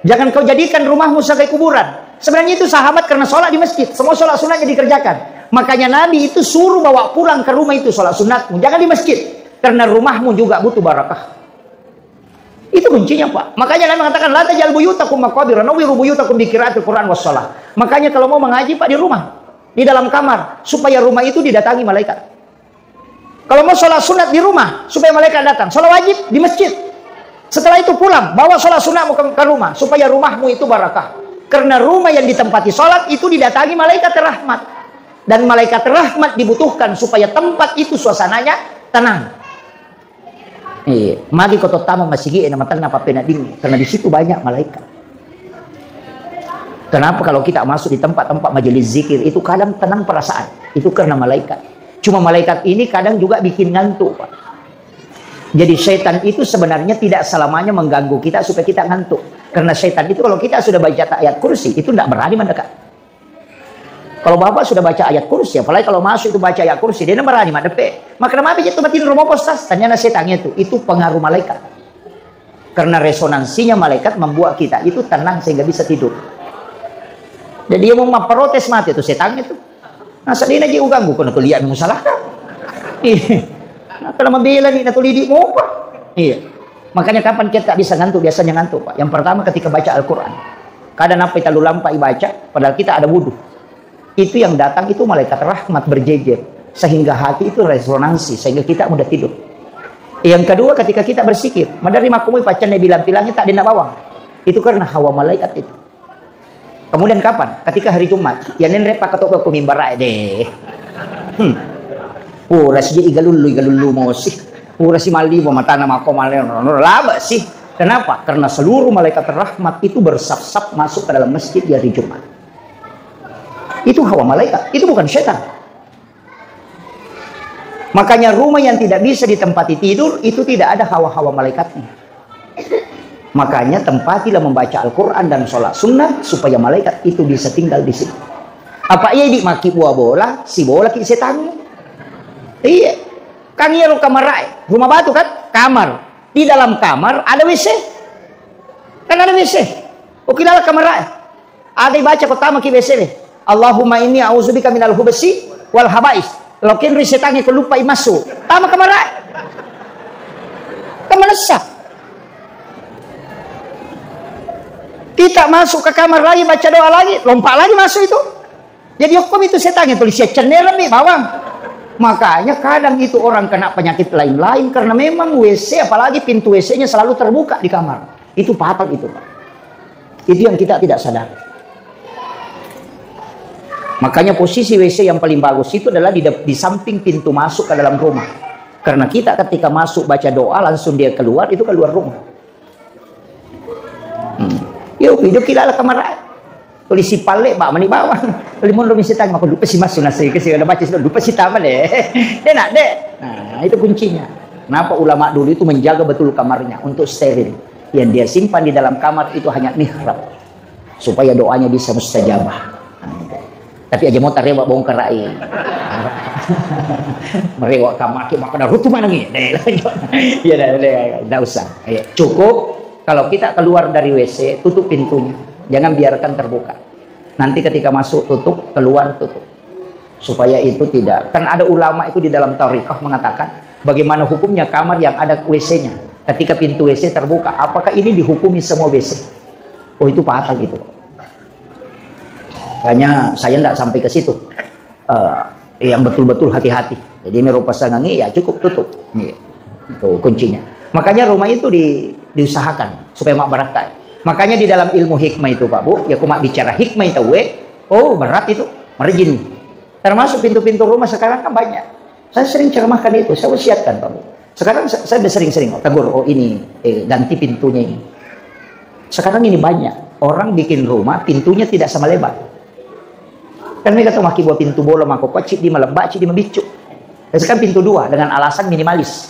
Jangan kau jadikan rumahmu sebagai kuburan. Sebenarnya itu sahabat karena sholat di masjid. Semua sholat sunnahnya dikerjakan. Makanya Nabi itu suruh bawa pulang ke rumah itu sholat sunnahmu. Jangan di masjid. Karena rumahmu juga butuh barakah. Itu kuncinya, Pak. Makanya Nabi mengatakan, "La taj'al buyutakum maqabir, nawwiru buyutakum bi qiraatil Qur'an was shalah." Makanya kalau mau mengaji, Pak, di rumah, di dalam kamar, supaya rumah itu didatangi malaikat. Kalau mau sholat sunat di rumah, supaya malaikat datang. Sholat wajib di masjid. Setelah itu pulang, bawa sholat sunatmu ke, ke rumah, supaya rumahmu itu barakah. Karena rumah yang ditempati sholat itu didatangi malaikat rahmat. Dan malaikat rahmat dibutuhkan supaya tempat itu suasananya tenang. Iya, magi ko tottama masigi na matanna pappeneddingngi, karena di situ banyak malaikat. Kenapa kalau kita masuk di tempat-tempat majelis zikir itu kadang tenang perasaan? Itu karena malaikat. Cuma malaikat ini kadang juga bikin ngantuk, Pak. Jadi setan itu sebenarnya tidak selamanya mengganggu kita supaya kita ngantuk. Karena setan itu kalau kita sudah baca ayat kursi, itu tidak berani mendekat. Kalau Bapak sudah baca ayat kursi, apalagi kalau masuk itu baca ayat kursi, dia berani maddepe. Maka kenapa itu batin romo postas? Tanya na setan itu, itu pengaruh malaikat. Karena resonansinya malaikat membuat kita itu tenang sehingga bisa tidur. Jadi dia mau memprotes mati itu setan itu. Nah, sedihnya dia ganggu, kena tuh lihat musalah. Iya. Nah, kalau membela nih, nah, tuh lidik mau apa? Iya. Makanya kapan kita bisa ngantuk? Biasanya ngantuk, Pak. Yang pertama ketika baca Al-Quran. Kadang apa kita lupa baca, padahal kita ada wudhu. Itu yang datang itu malaikat rahmat berjejer. Sehingga hati itu resonansi, sehingga kita mudah tidur. Yang kedua, ketika kita bersikir, madari makkumui pacannya bilang-bilangnya tak dena bawang. Itu karena hawa malaikat itu. Kemudian kapan? Ketika hari Jumat. Ya nenre pakatoba ku mimbar ae deh. Hmm. Pura si igalullu, igalullu mosi. Pura si maliwa matana mako male, laba sih. Kenapa? Karena seluruh malaikat rahmat itu bersap-sap masuk ke dalam masjid di hari Jumat. Itu hawa malaikat, itu bukan setan. Makanya rumah yang tidak bisa ditempati tidur itu tidak ada hawa-hawa malaikatnya. Makanya tempatilah membaca Al-Quran dan sholat sunnah supaya malaikat itu bisa tinggal di situ. Apa iya di maki buah bola, si bola ki setan. Iya. Kan iya lo kamar ae. Rumah batu kan? Kamar. Di dalam kamar ada W C. Kan ada W C. Oke, dalam kamar ae. Ada baca ko tama ki W C le. Allahumma inni a'udzubika minal hubsi wal habais. Lo kenri setange ko lupa imasu. Tama kamar ae. Kan manessa. Kita masuk ke kamar lagi, baca doa lagi, lompat lagi masuk itu. Jadi hukum itu setange tulis ya cenneremi bawang. Makanya kadang itu orang kena penyakit lain-lain karena memang W C, apalagi pintu W C-nya selalu terbuka di kamar. Itu fatal itu, Pak. Itu yang kita tidak sadar. Makanya posisi W C yang paling bagus itu adalah di, de- di samping pintu masuk ke dalam rumah. Karena kita ketika masuk baca doa, langsung dia keluar, itu keluar rumah. Hmm. Yo, hidup kita lah kamar. Tuli sipalle, ba, mani bawang. Tuli monro misi tanya, maka lupa si masuk nasi, ke si ada baca, lupa si taman deh. Dia nak deh. Nah, itu kuncinya. Kenapa ulama dulu itu menjaga betul kamarnya untuk steril? Yang dia simpan di dalam kamar itu hanya mihrab. Supaya doanya bisa mustajabah. Nah, itu. Tapi aja mau tarewa bongkar ai. Merewa kamaki, maka rutu mana nih? Iya, tidak usah. Ayo, cukup. Kalau kita keluar dari W C, tutup pintunya. Jangan biarkan terbuka. Nanti ketika masuk, tutup, keluar, tutup. Supaya itu tidak. Kan ada ulama itu di dalam tarekat mengatakan, bagaimana hukumnya kamar yang ada W C-nya? Ketika pintu W C terbuka, apakah ini dihukumi semua W C? Oh, itu fatal gitu. Makanya saya nggak sampai ke situ. Eh, yang betul-betul hati-hati. Jadi, ini rupa sangangi, ya cukup tutup. Iya. Itu kuncinya. Makanya rumah itu di, diusahakan supaya mak barakat. Makanya di dalam ilmu hikmah itu, Pak Bu, ya, aku mak bicara hikmah itu, we, oh, berat itu, merjin. Termasuk pintu-pintu rumah sekarang kan banyak. Saya sering ceramahkan itu, saya wasiatkan, Pak Bu. Sekarang sa-, saya udah sering-sering, oh, tegur, oh, ini, eh, ganti pintunya ini. Sekarang ini banyak orang bikin rumah, pintunya tidak sama lebar. Kan mereka tahu maki buat pintu bola, mako kocik di malebak, cik di mabiccu. Sekarang pintu dua dengan alasan minimalis.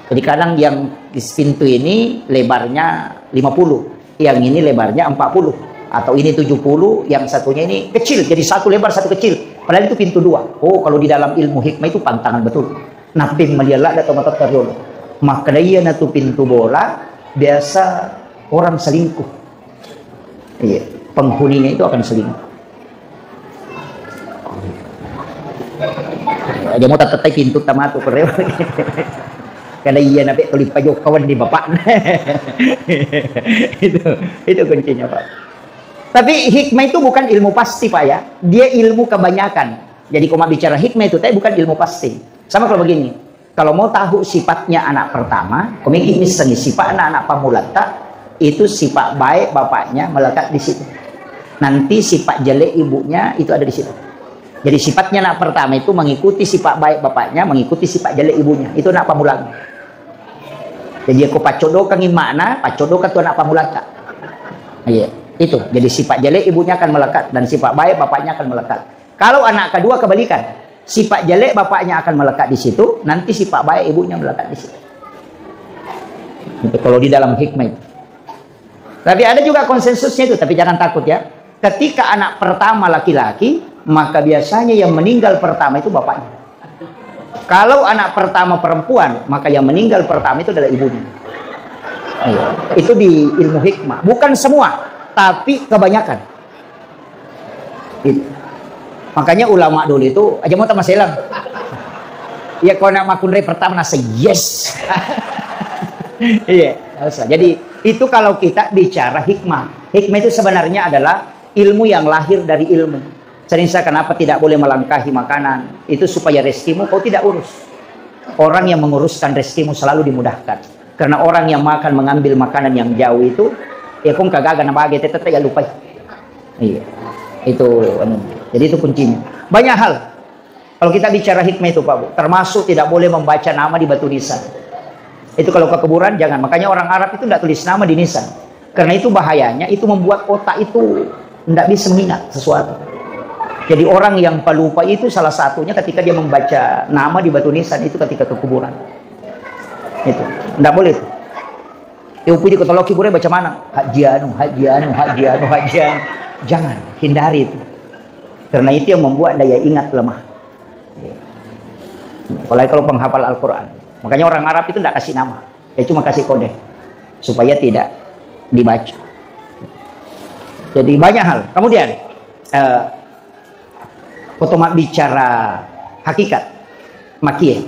Jadi kadang yang pintu ini lebarnya lima puluh, yang ini lebarnya empat puluh, atau ini tujuh puluh, yang satunya ini kecil, jadi satu lebar, satu kecil. Padahal itu pintu dua. Oh, kalau di dalam ilmu hikmah itu pantangan betul. Napping malialla da to matotta riolo. Makkeda iyanatu pintu bola biasa orang selingkuh. Iya, penghuninya itu akan selingkuh. Aja mau tettai pintu tamatu, kore. Kada iya nape tuli pajokawan di bapak. Itu, itu kuncinya, Pak. Tapi hikmah itu bukan ilmu pasti, Pak, ya. Dia ilmu kebanyakan. Jadi, kalau bicara hikmah itu, tapi bukan ilmu pasti. Sama kalau begini. Kalau mau tahu sifatnya anak pertama, komiki misalnya sifatnya anak pamulatta, itu sifat baik bapaknya melekat di situ. Nanti sifat jelek ibunya itu ada di situ. Jadi sifatnya anak pertama itu mengikuti sifat baik bapaknya, mengikuti sifat jelek ibunya. Itu anak pamulatta. Jadi aku paccodokan makna, paccodokan tu anak pamulatta. Iya, itu. Jadi sifat jelek ibunya akan melekat dan sifat baik bapaknya akan melekat. Kalau anak kedua kebalikan, sifat jelek bapaknya akan melekat di situ, nanti sifat baik ibunya melekat di situ. Itu kalau di dalam hikmah itu. Tapi ada juga konsensusnya itu, tapi jangan takut ya. Ketika anak pertama laki-laki, maka biasanya yang meninggal pertama itu bapaknya. Kalau anak pertama perempuan, maka yang meninggal pertama itu adalah ibunya. Iya. Itu di ilmu hikmah. Bukan semua, tapi kebanyakan. Gitu. Makanya ulama dulu itu aja mau tamaselang. Ya, kalau nak makunrai pertama nasa yes. Iya, nggak usah. Jadi itu kalau kita bicara hikmah. Hikmah itu sebenarnya adalah ilmu yang lahir dari ilmu. Sering saya kenapa tidak boleh melangkahi makanan? Itu supaya rezekimu kau tidak urus. Orang yang menguruskan rezekimu selalu dimudahkan. Karena orang yang makan mengambil makanan yang jauh itu, ya kong kagaga na bage tetap ya lupai. Iya. Itu anu. Jadi itu kuncinya. Banyak hal. Kalau kita bicara hikmah itu, Pak Bu, termasuk tidak boleh membaca nama di batu nisan. Itu kalau ke kuburan jangan. Makanya orang Arab itu tidak tulis nama di nisan. Karena itu bahayanya, itu membuat otak itu tidak bisa mengingat sesuatu. Jadi orang yang pelupa itu salah satunya ketika dia membaca nama di batu nisan itu ketika ke kuburan. Itu. Tidak boleh itu. Ya, upu di kotoloki bure baca mana? Haji anu, haji anu, haji anu, haji anu. Jangan, hindari itu. Karena itu yang membuat daya ingat lemah. Apalagi kalau penghafal Al-Quran. Makanya orang Arab itu tidak kasih nama. Dia cuma kasih kode. Supaya tidak dibaca. Jadi banyak hal. Kemudian, eh, Ko to mabbicara hakikat, makie.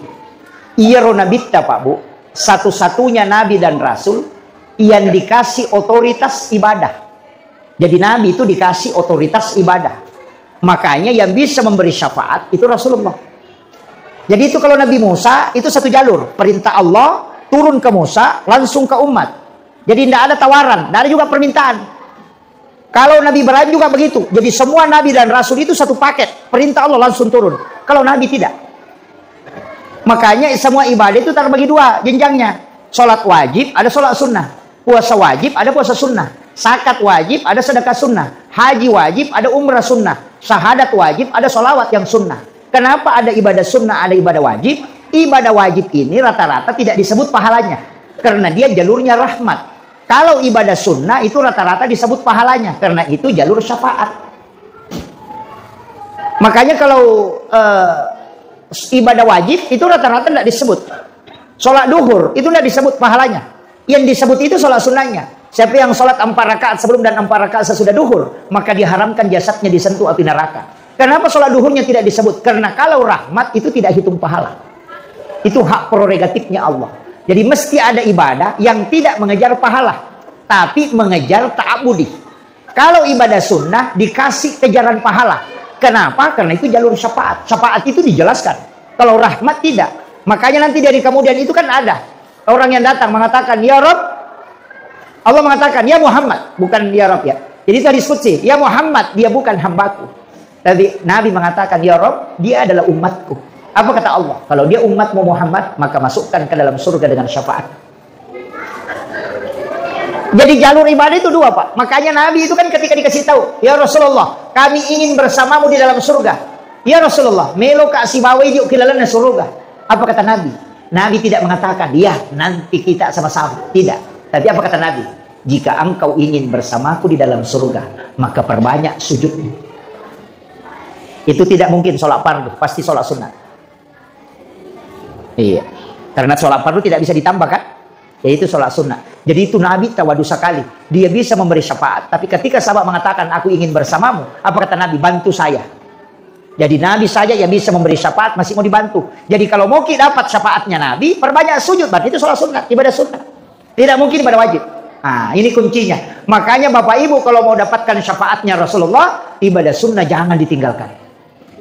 Iyaro nabitta, Pak Bu, satu-satunya nabi dan rasul yang dikasih otoritas ibadah. Jadi nabi itu dikasih otoritas ibadah. Makanya yang bisa memberi syafaat itu Rasulullah. Jadi itu kalau Nabi Musa itu satu jalur, perintah Allah turun ke Musa langsung ke umat. Jadi tidak ada tawaran, tidak ada juga permintaan. Kalau Nabi Ibrahim juga begitu. Jadi semua nabi dan rasul itu satu paket. Perintah Allah langsung turun. Kalau nabi tidak. Makanya semua ibadah itu terbagi dua jenjangnya. Sholat wajib, ada sholat sunnah. Puasa wajib, ada puasa sunnah. Zakat wajib, ada sedekah sunnah. Haji wajib, ada umrah sunnah. Syahadat wajib, ada sholawat yang sunnah. Kenapa ada ibadah sunnah, ada ibadah wajib? Ibadah wajib ini rata-rata tidak disebut pahalanya. Karena dia jalurnya rahmat. Kalau ibadah sunnah itu rata-rata disebut pahalanya. Karena itu jalur syafaat. Makanya kalau, eh, ibadah wajib itu rata-rata tidak disebut. Sholat duhur itu tidak disebut pahalanya. Yang disebut itu sholat sunnahnya. Siapa yang sholat empat rakaat sebelum dan empat rakaat sesudah duhur, maka diharamkan jasadnya disentuh api neraka. Kenapa sholat duhurnya tidak disebut? Karena kalau rahmat itu tidak hitung pahala. Itu hak prerogatifnya Allah. Jadi mesti ada ibadah yang tidak mengejar pahala, tapi mengejar ta'abudi. Kalau ibadah sunnah dikasih kejaran pahala. Kenapa? Karena itu jalur syafaat. Syafaat itu dijelaskan. Kalau rahmat tidak. Makanya nanti dari kemudian itu kan ada orang yang datang mengatakan, "Ya Rob," Allah mengatakan, "Ya Muhammad," bukan "Ya Rob," ya. Jadi itu hadis qudsi, "Ya Muhammad, dia bukan hambaku." Tapi Nabi mengatakan, "Ya Rob, dia adalah umatku." Apa kata Allah? "Kalau dia umatmu Muhammad, maka masukkan ke dalam surga dengan syafaat." Jadi jalur ibadah itu dua, Pak. Makanya Nabi itu kan ketika dikasih tahu, "Ya Rasulullah, kami ingin bersamamu di dalam surga." "Ya Rasulullah, melo ka sibawai dio kilalanna surga." Apa kata Nabi? Nabi tidak mengatakan, "Ya, nanti kita sama-sama." Tidak. Tapi apa kata Nabi? "Jika engkau ingin bersamaku di dalam surga, maka perbanyak sujudmu." Itu tidak mungkin sholat fardu, pasti sholat sunnah. Iya. Karena sholat fardu tidak bisa ditambah, kan? Yaitu sholat sunnah. Jadi itu Nabi tawadu sekali. Dia bisa memberi syafaat. Tapi ketika sahabat mengatakan, "Aku ingin bersamamu," apa kata Nabi? "Bantu saya." Jadi Nabi saja yang bisa memberi syafaat, masih mau dibantu. Jadi kalau mau kita dapat syafaatnya Nabi, perbanyak sujud. Berarti itu sholat sunnah, ibadah sunnah. Tidak mungkin ibadah wajib. Nah, ini kuncinya. Makanya Bapak Ibu kalau mau dapatkan syafaatnya Rasulullah, ibadah sunnah jangan ditinggalkan.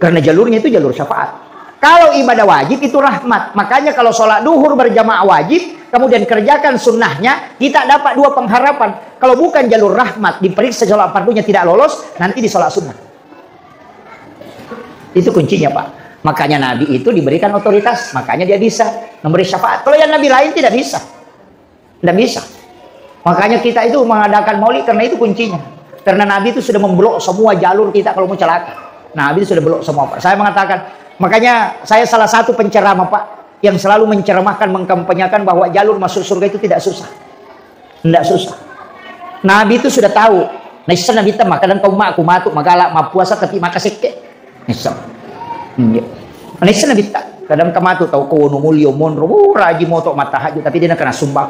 Karena jalurnya itu jalur syafaat. Kalau ibadah wajib itu rahmat. Makanya kalau sholat duhur berjamaah wajib, kemudian kerjakan sunnahnya, kita dapat dua pengharapan. Kalau bukan jalur rahmat, diperiksa sholat fardunya tidak lolos, nanti di sholat sunnah. Itu kuncinya, Pak. Makanya Nabi itu diberikan otoritas, makanya dia bisa memberi syafaat. Kalau yang Nabi lain tidak bisa. Nggak bisa. Makanya kita itu mengadakan maulid karena itu kuncinya. Karena Nabi itu sudah memblok semua jalur kita kalau mau celaka. Nabi itu sudah blok semua, Pak. Saya mengatakan, makanya saya salah satu penceramah, Pak, yang selalu menceramahkan, mengkampanyekan bahwa jalur masuk surga itu tidak susah. Tidak susah. Nabi itu sudah tahu. Naisseng Nabi tama, kadang kau maku matu magala, mappuasa tapi maka sekke. Nisseng. Iya. Nisseng Nabitta. Kadang kamatu tau ko wono mulio monro, oh, raji moto mattahajud, tapi dia nakana sumbang.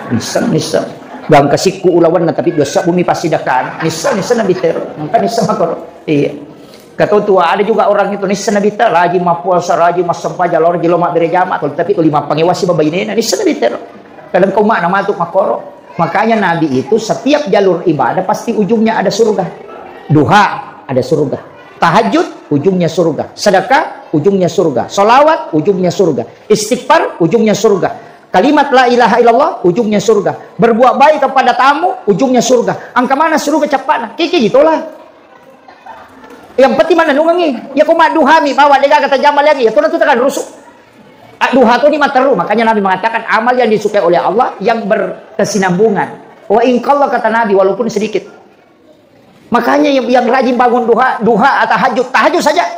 Nisseng, nisseng. Gangka sikku ulawanna, tapi dosa bumi pasti dakan. Nisseng, nisseng Nabitta. Maka nisseng makoro. Iya. Kata tua, ada juga orang itu nisseng Nabitta, raji mappuasa, raji massempajang, loro jelo mabbere jama, tapi tuli mappangewasi babainena, nisseng Nabitta. Kadang kau mak namatu makoro. Makanya Nabi itu setiap jalur ibadah pasti ujungnya ada surga. Duha, ada surga. Tahajud, ujungnya surga. Sedekah, ujungnya surga. Salawat, ujungnya surga. Istighfar, ujungnya surga. Kalimat la ilaha illallah, ujungnya surga. Berbuat baik kepada tamu, ujungnya surga. Angka mana surga cappana? Kiki gitulah. Yang penting mana nungangi. Ya kau mak duhami bawa dega kata jamalangi. Ya tuh nanti tekan rusuk. Ah, duha tu ni matteru. Makanya Nabi mengatakan amal yang disukai oleh Allah yang berkesinambungan. Wa in qalla, kata Nabi, walaupun sedikit. Makanya yang, yang rajin bangun duha, duha atau tahajud, tahajud saja.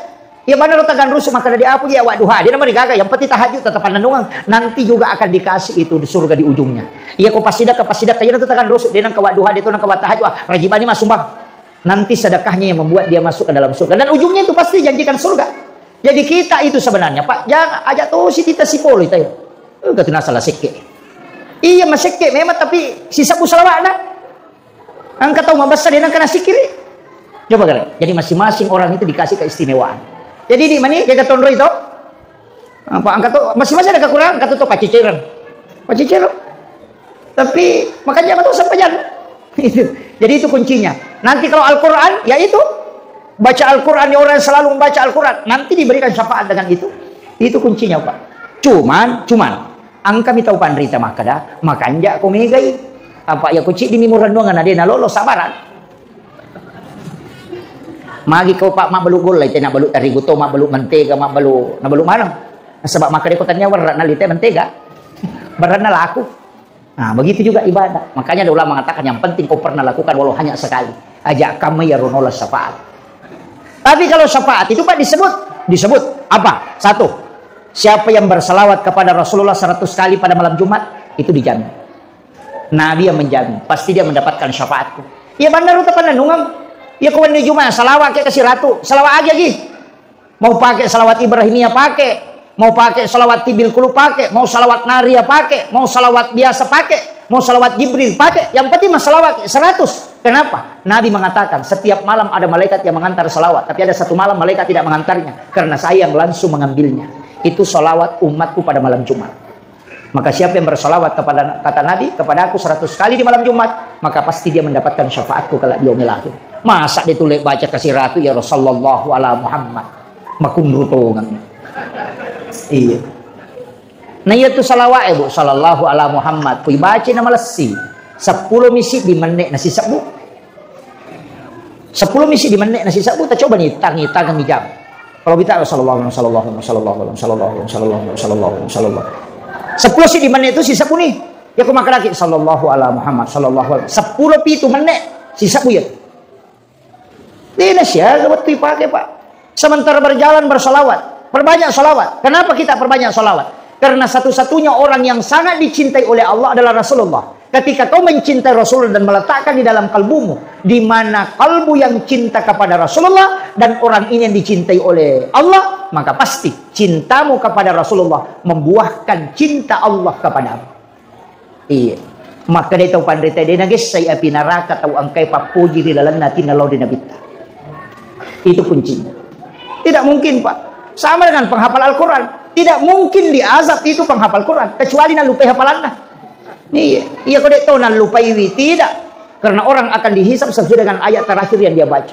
Ya mana lo tekan rusuk maka dari apa dia awak duha. Dia nama digaga. Yang penting tahajud tetap pandangan. Nanti juga akan dikasih itu di surga di ujungnya. Iya kau pasti dah, pasti dah. Kayaknya tu tekan rusuk. Dia nang kawat duha, dia tu nang kawat tahajud. Ah, rajin bani masuk bang. Nanti sedekahnya yang membuat dia masuk ke dalam surga. Dan ujungnya itu pasti janjikan surga. Jadi kita itu sebenarnya, Pak, jangan ajak tuh si kita si polo itu ya. Eh, gak kena salah sekke. Iya, masekke memang, tapi si sabu salawatna. Angka tau mabessa dia nang kena sikiri. Coba kalian. Jadi masing-masing orang itu dikasih keistimewaan. Jadi di mana jaga tonro itu? Apa angka tu masing-masing ada kekurangan, angka tu, tu pacicereng. Pacicereng. Tapi makanya apa tu sampai jalan. Itu. Jadi itu kuncinya. Nanti kalau Al-Quran, ya itu. Baca Al-Quran, ya orang yang selalu membaca Al-Quran. Nanti diberikan syafaat dengan itu. Itu kuncinya, Pak. Cuman, cuman. Angka mi tau panrita makkeda, makanja ko megai. Apa ya ko ciddi mi murennuang na de nalolo sabaran. Magi ko Pak mabbalu golla, tena balu tarigu to, mabbalu mentega, mabbalu, nabalu maneng. Nasaba makkeda ko tania werra'na lite mentega, werra'na laku. Nah, begitu juga ibadah. Makanya ada ulama mengatakan yang penting kau pernah lakukan walau hanya sekali. Aja kamu ya ronola syafaat. Tapi kalau syafaat itu, Pak, disebut, disebut apa? Satu, siapa yang bersalawat kepada Rasulullah seratus kali pada malam Jumat, itu dijamin. Nabi yang menjamin, pasti dia mendapatkan syafaatku. Ya benar, uta panennungeng. Ya ko wenni Jumat, salawat ke kasih ratu, salawat aja lagi. Mau pakai salawat Ibrahimiyah, pakai. Mau pakai salawat tibil kulu, pakai. Mau salawat nariyah, pakai. Mau salawat biasa, pakai. Mau salawat Jibril, pakai. Yang penting mah salawat seratus. Kenapa? Nabi mengatakan, setiap malam ada malaikat yang mengantar salawat. Tapi ada satu malam malaikat tidak mengantarnya. Karena saya yang langsung mengambilnya. Itu salawat umatku pada malam Jumat. Maka siapa yang bersalawat kepada, kata Nabi, kepada aku seratus kali di malam Jumat, maka pasti dia mendapatkan syafaatku kalau di yaumil akhir. Masa dia tulis baca kasih ratu, ya Rasulullah ala Muhammad. Makunru tongang. Iya. Nah, iya tu salawat, eh, Bu, sallallahu ala Muhammad. Kui baca nama lessi. Sepuluh misi di menit nasi sebu. Sepuluh misi di menit nasi sebu, tak coba nih, tang, tang, tang, jam. Kalau kita, sallallahu alaihi wasallam, sallallahu alaihi wasallam, sallallahu alaihi wasallam, sallallahu alaihi wasallam, sallallahu alaihi wasallam. Sepuluh si di menit itu si sebu nih. Ya, aku makan lagi, sallallahu ala Muhammad, sallallahu alaihi. Sepuluh pitu menit si sebu ya. Ini siaga waktu dipakai, Pak. Sementara berjalan bersolawat, perbanyak solawat. Kenapa kita perbanyak solawat? Karena satu-satunya orang yang sangat dicintai oleh Allah adalah Rasulullah. Ketika kau mencintai Rasulullah dan meletakkan di dalam kalbumu, di mana kalbu yang cinta kepada Rasulullah dan orang ini yang dicintai oleh Allah, maka pasti cintamu kepada Rasulullah membuahkan cinta Allah kepadamu. Iya. Maka dia tahu panrita dia nagessai api neraka tau engkai pappoji ri lalenna atinna lao di nabitta. Itu kuncinya. Tidak mungkin, Pak. Sama dengan penghafal Al-Quran. Tidak mungkin diazab itu penghafal Quran, kecuali nallupai hafalanna. Iya, iya, kode to nallupaiwi, tidak. Karena orang akan dihisab sesuai dengan ayat terakhir yang dia baca.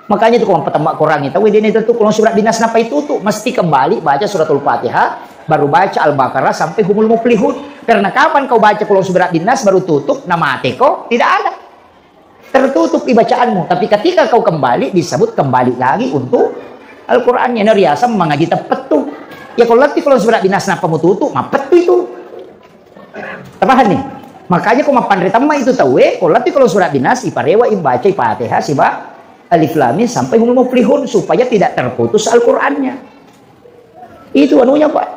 Makanya itu kalau patemma Quran itu, wedene itu kalau surat binas napa itu tuh mesti kembali baca suratul Fatihah, baru baca Al-Baqarah sampai humul muflihun. Karena kapan kau baca kalau surat binas baru tutup, nama kau tidak ada. Tertutup di bacaanmu. Tapi ketika kau kembali, disebut kembali lagi untuk Al-Qurannya. Nah, riaseng mengaji teppettu. Ya, kalau lettu kalau surat binas napa mututu, mappettu itu. Tapahan nih? Makanya kau mappanre temma itu tahu, eh, kalau lettu kalau surat binas, iparewa, ibaca, Fatihah, siba Alif Lam Mim sampai humul muflihun supaya tidak terputus Al-Qurannya. Itu anunya, Pak.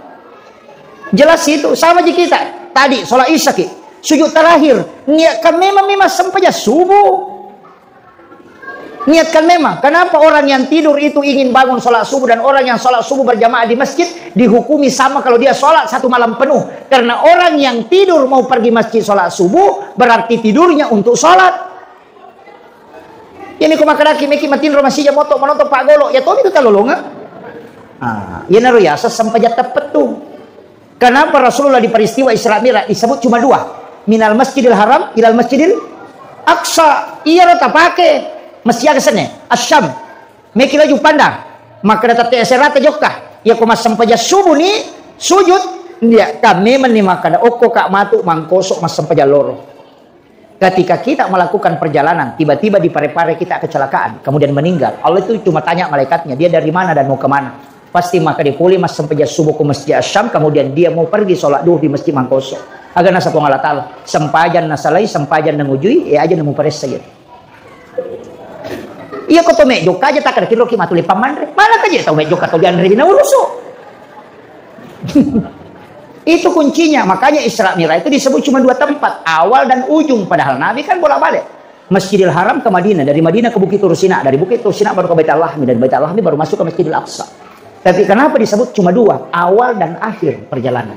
Jelas itu. Sama ji kita. Tadi sholat isya ki. Sujud terakhir. Niatkan memang, memang sempajang subuh. Niatkan memang. Kenapa orang yang tidur itu ingin bangun sholat subuh dan orang yang sholat subuh berjamaah di masjid dihukumi sama kalau dia sholat satu malam penuh? Karena orang yang tidur mau pergi masjid sholat subuh berarti tidurnya untuk sholat. Ini ko makkadaki meki matinro masija moto manoto paggolo, ya tomi tu talolonga. Ah, iyanaro yaseng sempajang teppettu. Kenapa Rasulullah di peristiwa Isra Mi'raj disebut cuma dua? Minal Masjidil Haram ilal Masjidil Aqsa. Iyaro tapake masjid aga senne? Asyam. Meki laju pandang. Makkeda tette serata jokka. Ya ko massempajang subuh ni sujud, dia kami meni makkeda okko ka matu mangkoso massempajang loro. Ketika kita melakukan perjalanan, tiba-tiba di Parepare kita kecelakaan, kemudian meninggal. Allah itu cuma tanya malaikatnya, dia dari mana dan mau kemana? Pasti maka dia pulih mas sempajang subuh ke Masjid Asyam, kemudian dia mau pergi sholat duhur di Masjid Mangkoso. Aga nasa Puang Allah Ta'ala, sempajang nasalai, sempajang nangujui, ya aja nemu pares saja. Iya ko to mejjokka aja takkeda kiroki matu le pammanre. Mana kaje tau mejjokka tau dianre dina urusu. Itu kuncinya. Makanya Isra Mi'raj itu disebut cuma dua tempat, awal dan ujung. Padahal Nabi kan bolak-balik. Masjidil Haram ke Madinah, dari Madinah ke Bukit Tur Sina, dari Bukit Tur Sina baru ke Baitul Lahmi, dari Baitul Lahmi baru masuk ke Masjidil Aqsa. Tapi kenapa disebut cuma dua, awal dan akhir perjalanan?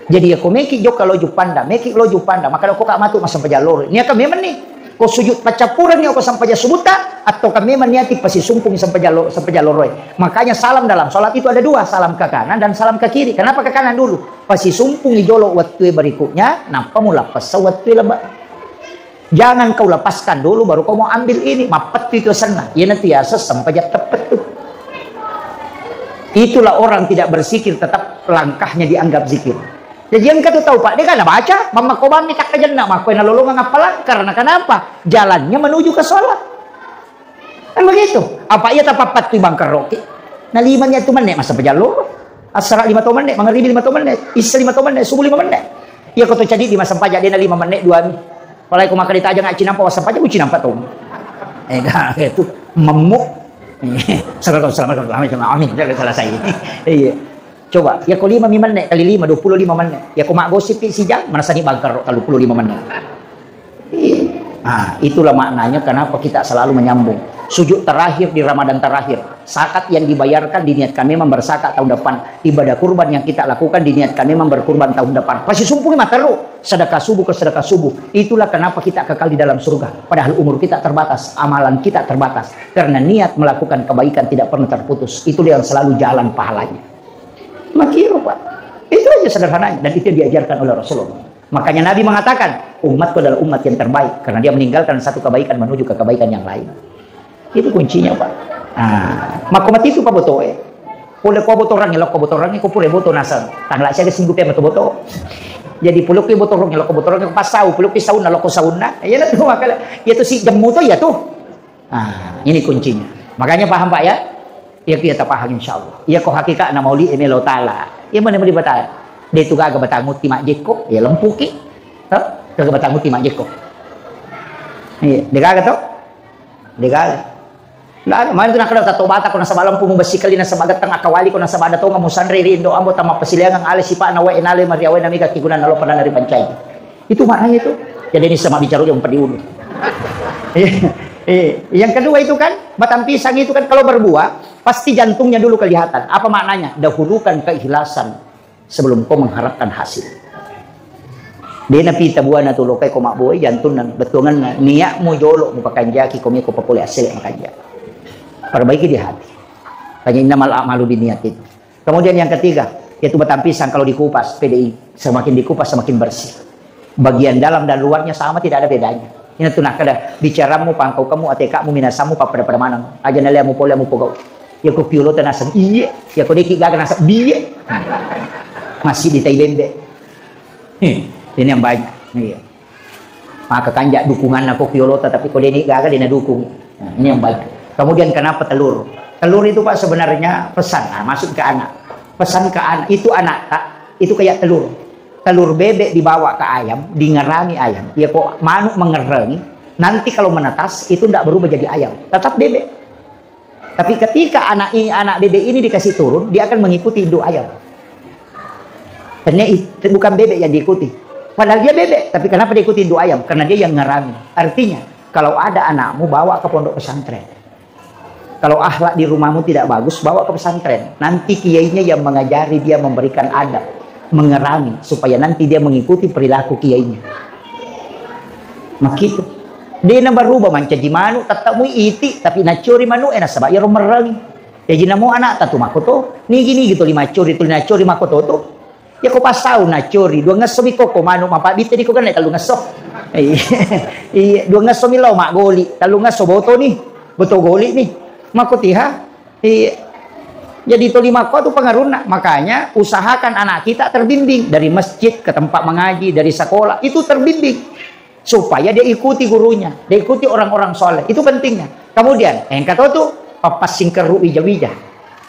Jadi ya ko meki jokka loju panda, meki loju panda, maka ko ka matu massempajang loro. Niaka memang ni, ko sujud paccappureng ni ko sempajang subuhta, atau ka memang niati pasisumpung sempajang lo-, sempajang loroe. Makanya salam dalam sholat itu ada dua, salam ke kanan dan salam ke kiri. Kenapa ke kanan dulu? Pasisumpung jolo wattue berikutnya, nappa mulappessa wattue lebba. Jangan kau lepaskan dulu, baru kau mau ambil ini. Mappettu itu senna. Iyanatu yaseng sempajang teppettu. Itulah orang tidak berzikir, tetap langkahnya dianggap zikir. Jadi engka tu tau, Pak, de' kan baca, mammakko bammi takkajenna, makko nalolongang appalang. Karena kenapa? Jalannya menuju ke sholat. Kan begitu. Apa iya tapappattui bangkerroki? Nalimanya tu menne massempajang loro. Assara lima to menne, mangaribi lima to menne, isya lima to menne, subuh lima menne. Iya ko to cadi di massempajang dena lima menne dua mi. Apalagi ko makkeda tajang cinampa wassempajang, ku cinampa to. Eh, itu memuk. Assalamualaikum, assalamualaikum, amin, amin, amin. Jangan selesai. Iya. Coba, ya ko lima mi menne kali lima, dua puluh lima menne. Ya ko maggosip sijang, manasani bangkar telu puluh lima menne. Iya. Nah, itulah maknanya kenapa kita selalu menyambung. Sujud terakhir di Ramadan terakhir. Zakat yang dibayarkan diniatkan memang berzakat tahun depan. Ibadah kurban yang kita lakukan diniatkan memang berkurban tahun depan. Pasti sumpung materu. Sedekah subuh ke sedekah subuh. Itulah kenapa kita kekal di dalam surga. Padahal umur kita terbatas, amalan kita terbatas. Karena niat melakukan kebaikan tidak pernah terputus. Itulah yang selalu jalan pahalanya. Makiro, Pak. Itu aja sederhananya. Dan itu yang diajarkan oleh Rasulullah. Makanya Nabi mengatakan, "Umatku adalah umat yang terbaik." Karena dia meninggalkan satu kebaikan menuju ke kebaikan yang lain. Itu kuncinya, Pak. Nah, makko mati itu, Pak, botoe. Pole ko botorang, lokko botorang, ko pure boto naseng. Tanggal siaga singgu pe metu boto. Jadi, pole ko botorang, lokko botorang, ko pasau, pole ko saunna, lokko saunna. Ya, itu makanya. Ya, itu si jemu to, ya, tuh. Ah, ini kuncinya. Makanya paham, Pak, ya? Iya, iya, tapaham, insya Allah. Iya, ko hakikat na mauli eme lo taala. Iya, mana muli batang. Dia itu gaga batang uti mak jeko, ya lempuki. Hah? Gaga batang uti mak jeko. Iya, dia gaga to? Dia gaga. Nggak ada. Mana itu nak ada tato bata ko nasaba lempu mu besi kali nasaba getang akawali ko nasaba ada tonga musanre ri indo ambo tama pesiliangan ale sipa na wae nale mari awe nami kaki guna nalo pada nari pancai. Itu maknanya itu. Jadi ini sama bicara yang pedi ulu. Eh, eh, yang kedua itu kan, batang pisang itu kan kalau berbuah, pasti jantungnya dulu kelihatan. Apa maknanya? Dahulukan keikhlasan sebelum kau mengharapkan hasil. Dena pita buana tu lokai ko mabbue jantunna, bettuanganna, niatmu jolo mupakanjaki ko miko papole asele makanja. Perbaiki di hati. Tanya innamal a'malu binniyat itu. Kemudian yang ketiga, yaitu batang pisang kalau dikupas, P D I, semakin dikupas semakin bersih. Bagian dalam dan luarnya sama, tidak ada bedanya. Ini tuh nah kada bicaramu, pangkau kamu, atekamu, minasamu, papada-pada maneng. Aja naliamu pole mu pogau. Ya ko piolo tenaseng, iya. Ya ko deki gaga naseng, biye. Masih di tai bembe. Nih, ini yang banyak. Iya. Maka kanja dukunganna ko piolota, tapi ko deni gaga dena dukung. Nah, ini yang baik. Kemudian kenapa telur? Telur itu, Pak, sebenarnya pesan, nah, masuk ke anak. Pesan ke anak, itu anak, tak, itu kayak telur. Telur bebek dibawa ke ayam, dingerangi ayam. Ya kok manuk mengerangi, nanti kalau menetas itu ndak berubah jadi ayam, tetap bebek. Tapi ketika anak ini, anak bebek ini dikasih turun, dia akan mengikuti induk ayam. Karena i-, bukan bebek yang diikuti. Padahal dia bebek, tapi kenapa diikuti induk ayam? Karena dia yang ngerami. Artinya, kalau ada anakmu, bawa ke pondok pesantren. Kalau akhlak di rumahmu tidak bagus, bawa ke pesantren. Nanti kiainya yang mengajari dia memberikan adab, mengerami, supaya nanti dia mengikuti perilaku kiainya. Makkitu. Dena berubah mancaji manuk, tetap mu iti, tapi nacori manuk, eh, nasaba iyaro merreng. Jaji namo anak tatu makoto, nigi-nigi tuli macori, tuli nacori makoto tu. Ya ko pasau nacori, dua ngesso mi koko manuk, mapabbitte di ko genne tellu ngesso. Iya, iya, dua ngesso mi lao maggoli, tellu ngesso boto ni, boto goli ni. Makotiha, Iya. Jadi tuli makko tu pengaruhna. Makanya usahakan anak kita terbimbing dari masjid ke tempat mengaji, dari sekolah, itu terbimbing. Supaya dia ikuti gurunya, dia ikuti orang-orang soleh. Itu pentingnya. Kemudian, yang kata tu, papassing keru wija-wija.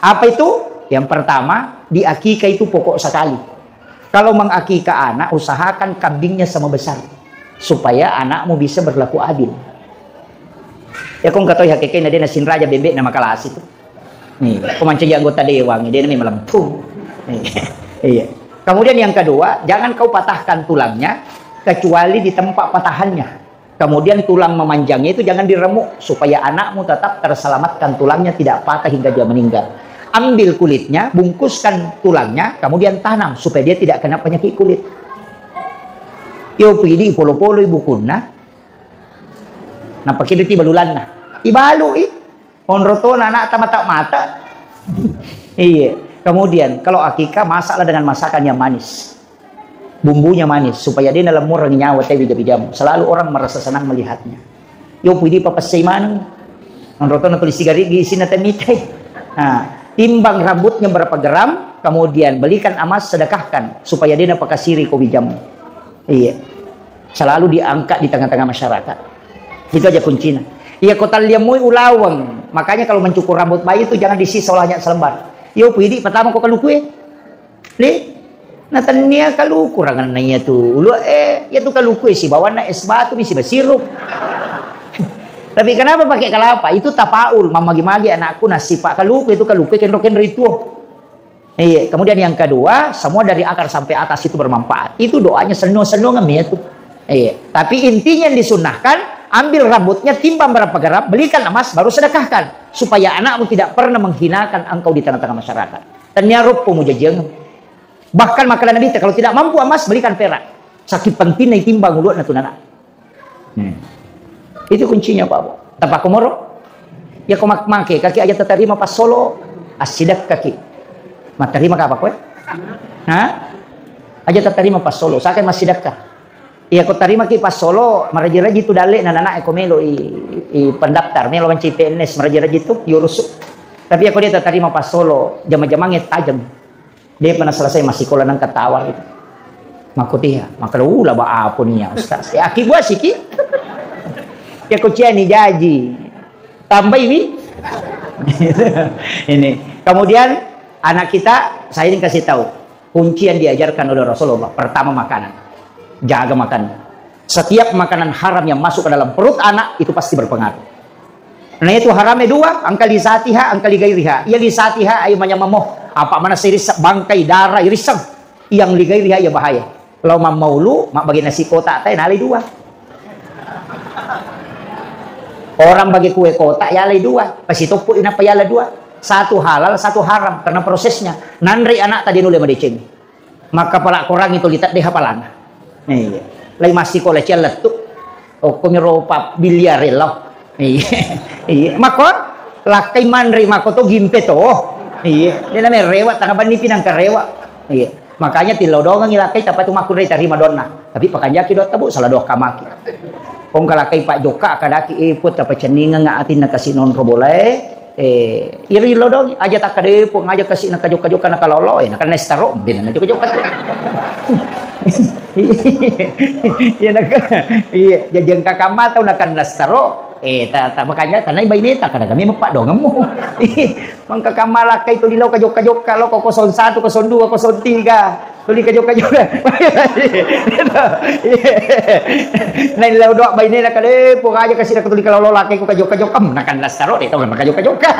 Apa itu? Yang pertama, di akikah itu pokok sekali. Kalau mengakikah anak, usahakan kambingnya sama besar. Supaya anakmu bisa berlaku adil. Ya, kong katoi hakikahnya dia nasin raja bebek nama kalasi tu. Nih, kok mancaji anggota dewan, dia namanya melempung. Nih, iya. Kemudian yang kedua, jangan kau patahkan tulangnya, kecuali di tempat patahannya. Kemudian tulang memanjangnya itu jangan diremuk, supaya anakmu tetap terselamatkan tulangnya tidak patah hingga dia meninggal. Ambil kulitnya, bungkuskan tulangnya, kemudian tanam supaya dia tidak kena penyakit kulit. Yo pidi polo-polo ibu kunna, napakidu ti balulanna. Ibalu i, onrotona anak mata-mata. Iya. Kemudian, kalau akikah, masaklah dengan masakan yang manis. Bumbunya manis, supaya dia dalam murang nyawa teh bija-bijamu. Selalu orang merasa senang melihatnya. Yo pidi papessai maneng. Onrotona tuli sigarigi isinna teh mitai. Nah, timbang rambutnya berapa gram, kemudian belikan emas, sedekahkan supaya dia napakasiri ko bijamu. Iya. Selalu diangkat di tengah-tengah masyarakat. Itu aja kuncinya. Iya, ko talliammoi ulaweng. Makanya kalau mencukur rambut bayi itu jangan disisa, hanya selembar. Yo pidi pertama ko kalukue. Li, na tennia kaluku rangenna iyatu ulu e, iyatu kaluku e sibawanna es batu mi siba sirup. Tapi kenapa pakai kelapa? Itu tapaul, mamagi-magi anakku nasi pak kaluku, itu kaluku e kenro-kenro itu. Iya, kemudian yang kedua, semua dari akar sampai atas itu bermanfaat. Itu doanya senno-senno ngemi itu. Iya, tapi intinya yang disunnahkan, ambil rambutnya, timbang berapa gram, belikan emas, baru sedekahkan. Supaya anakmu tidak pernah menghinakan engkau di tengah-tengah masyarakat. Tennia roppo mujajeng. Bahkan makkeda Nabitta, kalau tidak mampu emas, belikan perak. Saking pentingnya timbang ulu'na tu nana. Hmm. Itu kuncinya, Pak. Tapakkomoro. Ya ko mak-, make kaki aja tatarima passolo, assidekkaki. Mattarima kapa koe? Ha? Aja tatarima passolo, sakai massidekka. Iya ko tarimaki passolo, maraji-raji tu dalle na nana e ko melo i, i pendaftar, melo manci P N S, maraji-raji tu, yurusu. Tapi ya ko dia tatarima passolo, jama-jamange tajam. Depa naselesai massikola nang ketawa gitu. Makkotiha, makkeda, "Uh, laba apa nih ya, Ustaz?" Ya, aki buasiki. Ya, kuciani jaji. Tambahi wi. Ini. Kemudian, anak kita, saya ini kasih tahu, kunci yang diajarkan oleh Rasulullah. Pertama, makanan. Jaga makan. Setiap makanan haram yang masuk ke dalam perut anak, itu pasti berpengaruh. Nah, itu harame dua, engka li zatiha, engka li gairiha. Iya li zatiha, ayo manyamamo. Apa mana sirissa bangkai, darah, irisseng. Yang li gairiha, iya bahaya. Lao mammaulu, mabbagi nasi kotak tai, nalai dua. Orang bagi kue kotak, yalai dua. Pasti toppo inapa yala dua. Satu halal, satu haram, karena prosesnya. Nanrei anak tadi nulle madeceng. Makkapala korangi tuli tedde hapalana. Iya. Lai massikola ciallettu. Okkomi ro pabbiliare lao. Iya. Iya. Makko lakkai manre makko to gimpe to. Iya. Dena me rewa tanga banni pinang karewa. Iya. Makanya tillau dongangi lakkai tapatu makkunrai tarima donna. Tapi pakanjaki dotta bu, salah doa kamaki. Kong kalakai pak jokka kadaki iput apa cenningang atinna kasi nonro bolae. Eh, iri lo dong, aja takkadepo, aja kasi na kajokka-jokka na kalolo, eh, na kanna staro, ben na jokka-jokka tu. Iya, na ka-, iya, jajeng kakak mata na kanna staro, eh, ta, ta, makanya karena ibai neta, karena kami mepak dong, emu. Mangka kamala kai tu di lo kajokka-jokka, lo ko kosong satu, kosong dua, kosong tiga. Tuli kajokka-jokka. Nai lao doa bainena kale, pong aja kasi na tuli kalolo lakaiku kajokka-jokka. Em, nakan lastaro de, tau kan makajokka-jokka.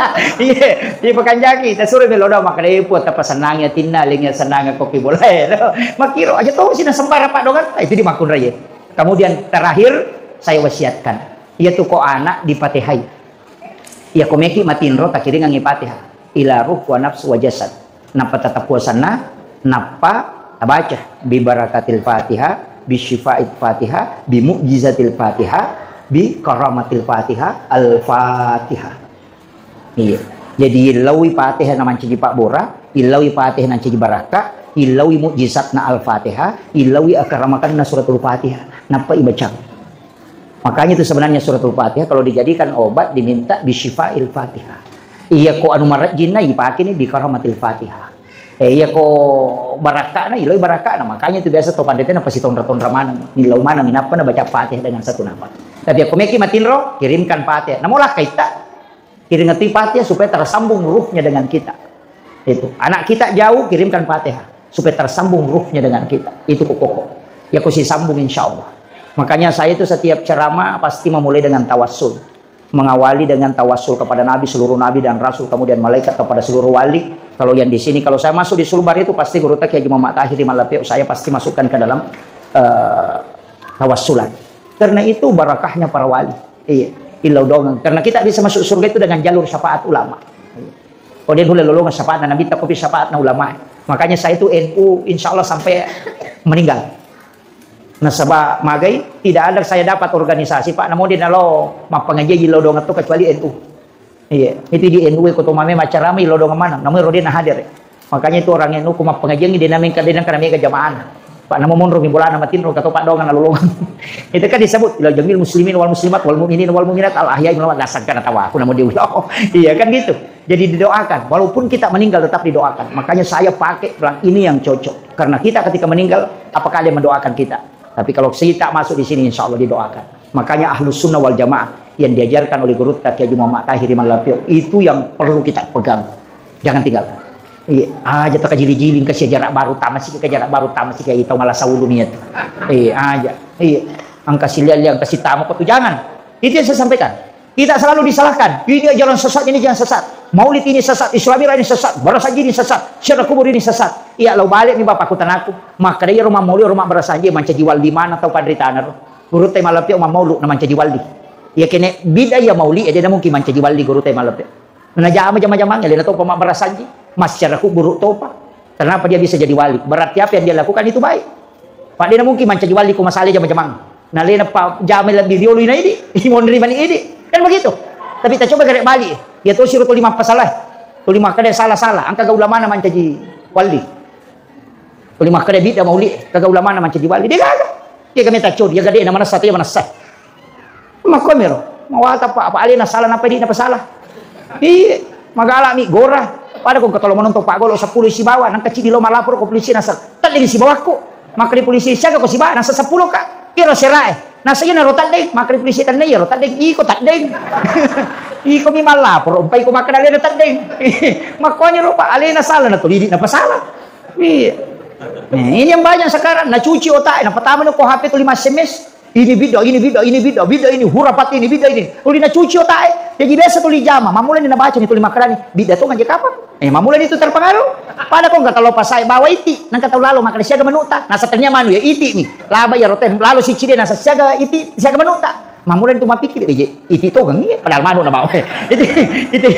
Iya, iya pakanjaki, tasuro melo doa makale, puat apa senang ya tinna, ling ya senang kopi bola ya. Makiro aja tau sih na sembara pak dongan. Ah, itu di makkunrai. Kemudian terakhir saya wasiatkan, iya tu ko anak dipatehai. Iya ko meki matinro takiringangi Fatihah. Ila ruh wa nafs wa jasad. Nappa tata puasanna, nappa tabaca bi barakatil Fatihah, bi syifa'il Fatihah, bi mu'jizatil Fatihah, bi karamatil Fatihah, Al-Fatihah. Iya. Jadi illaui Fatihah na mancaji pabbora, illaui Fatihah na mancaji barakka, illaui mu'jizatna Al-Fatihah, illaui akaramakanna suratul Fatihah. Nappa ibacang. Makanya itu sebenarnya suratul Fatihah kalau dijadikan obat diminta bisyifail Fatihah. Iya ko anu marejjinna ipake ni bi karamatil Fatihah. Eh, iya ko barakkana, iloi barakkana. Makanya itu biasa to pandetena pasti tonra-tonra maneng, millau maneng, minappa na baca Fatihah dengan satu nafas. Tapi ako meki matinro, kirimkan Fatihah. Namo lakkaitta. Kirim ngerti Fatihah supaya tersambung ruhnya dengan kita. Itu. Anak kita jauh, kirimkan Fatihah supaya tersambung ruhnya dengan kita. Itu kok pokok. Ya, kok sisambung insya Allah. Makanya saya itu setiap ceramah pasti memulai dengan tawassul. Mengawali dengan tawassul kepada Nabi, seluruh Nabi dan Rasul, kemudian malaikat kepada seluruh wali. Kalau yang di sini, kalau saya masuk di Sulbar itu pasti Guru Teki Haji Muhammad Tahir di Malapio, saya pasti masukkan ke dalam eh, tawassulan. Karena itu barakahnya para wali. Iya, illau dongeng. Karena kita bisa masuk surga itu dengan jalur syafaat ulama. Iya. Kalau dia dulu lolongan syafaatna Nabi, tapi syafaatna ulama. Makanya saya itu N U insya Allah sampai meninggal. Nasaba magai, tidak ada saya dapat organisasi, Pak, namun dia nalo mappengaji illau dongeng itu kecuali N U. Iya, itu di N U ko to mame macarama illau dongeng maneng, namun rode na hadir. Makanya itu orang N U ko mappengajiangi de name ka de nang kana mega jamaah. Pak namo monro mi bolana matinro kato pak dongan alolongan. Itu kan disebut ila jamil muslimin wal muslimat wal mu'minin wal mu'minat al ahya'i minal amwat, dasang kana tawa aku namo diulang. Iya kan gitu. Jadi didoakan, walaupun kita meninggal tetap didoakan. Makanya saya pakai bilang ini yang cocok. Karena kita ketika meninggal, apakah ada yang mendoakan kita? Tapi kalau kita masuk di sini, insya Allah didoakan. Makanya ahlus sunnah wal jamaah yang diajarkan oleh Guru Teki Haji Muhammad Tahir Iman Lapio, itu yang perlu kita pegang. Jangan tinggalkan. Iya, aja takajili-jili, engka si ajaran baru tamasiki, ajaran baru tamasiki, iya, tau malasa ulumi itu. Iya, aja. Iya, engka si liang-liang, engka si tamu, kok tu jangan. Itu yang saya sampaikan. Kita selalu disalahkan. Ini ajaran sesat, ini ajaran sesat. Maulid ini sesat, Isra Mi'raj ini sesat, barasanji ini sesat, ziarah kubur ini sesat. Iya, lau balik nih Bapak, aku tanaku. Maka dia rumah maulid, rumah barasanji, mancaji wali mana tau padri tanah. Guru teh malam pio maulid, na mancaji wali. Iya, kene bid'ah ya maulid, jadi mungkin mancaji wali guru teh malam pio. Najama jama-jamang, alena topa mabbarasanji, masyarakat buruk topa. Kenapa dia bisa jadi wali? Berarti apa yang dia lakukan itu baik. Pak, dia mungkin mancaji wali ko masale jama-jamang. Nalena pa jama lebih riolo ina idi, monri mani idi. Kan begitu. Tapi kita coba gerek balik. Ya, to siro tuli mappasala. Tuli makkeda salah-salah. Engka ga ulamana mancaji wali. Tuli makkeda bid'ah maulid, ga ulamana mancaji wali. Dia gaga. Dia kami tacco, dia gade na manessa, dia manessa. Makkomiro, mawata pa, apa alena salah, napa idi napasala? Iya, magala mi gora. Pada ko engka tolo manontong paggolo seppulo sibawa, nangka cidi lo malapor ko polisi, nasa teddeng sibawakku. Makkeda polisi, siaga ko sibawa, nasa seppulo ka. Iro serae. Nasa iya naro teddeng, makkeda polisi, tenne iyaro teddeng, iko teddeng. Iko mi malapor, umpai ko makkeda alena teddeng. Makkoniro pa, alena salah, na tuli idi napasala. Iya. Nah, ini yang banyak sekarang, nacuci otak, na pertama ni ko H P tuli S M S. Ini bid'ah, ini bid'ah, ini bid'ah, bid'ah ini, hurafat ini, bid'ah ini. Tuli nacuci otak e. Jadi biasa tuli jama, mamulani nabaca ni tuli makkedani, bid'ah to manja kapang. Eh, mamulani itu terpengaruh. Pada ko engka tau lo pasai bawa iti, nangka tau lalo makkeda siaga manuta. Nasa tania manu ya iti ni. Laba ya rotem lalo sicci de nasa siaga iti, siaga manuta. Mamulani tu mappikir, eh, je, iti to kan iya, padahal manu na bawa. Iti, iti.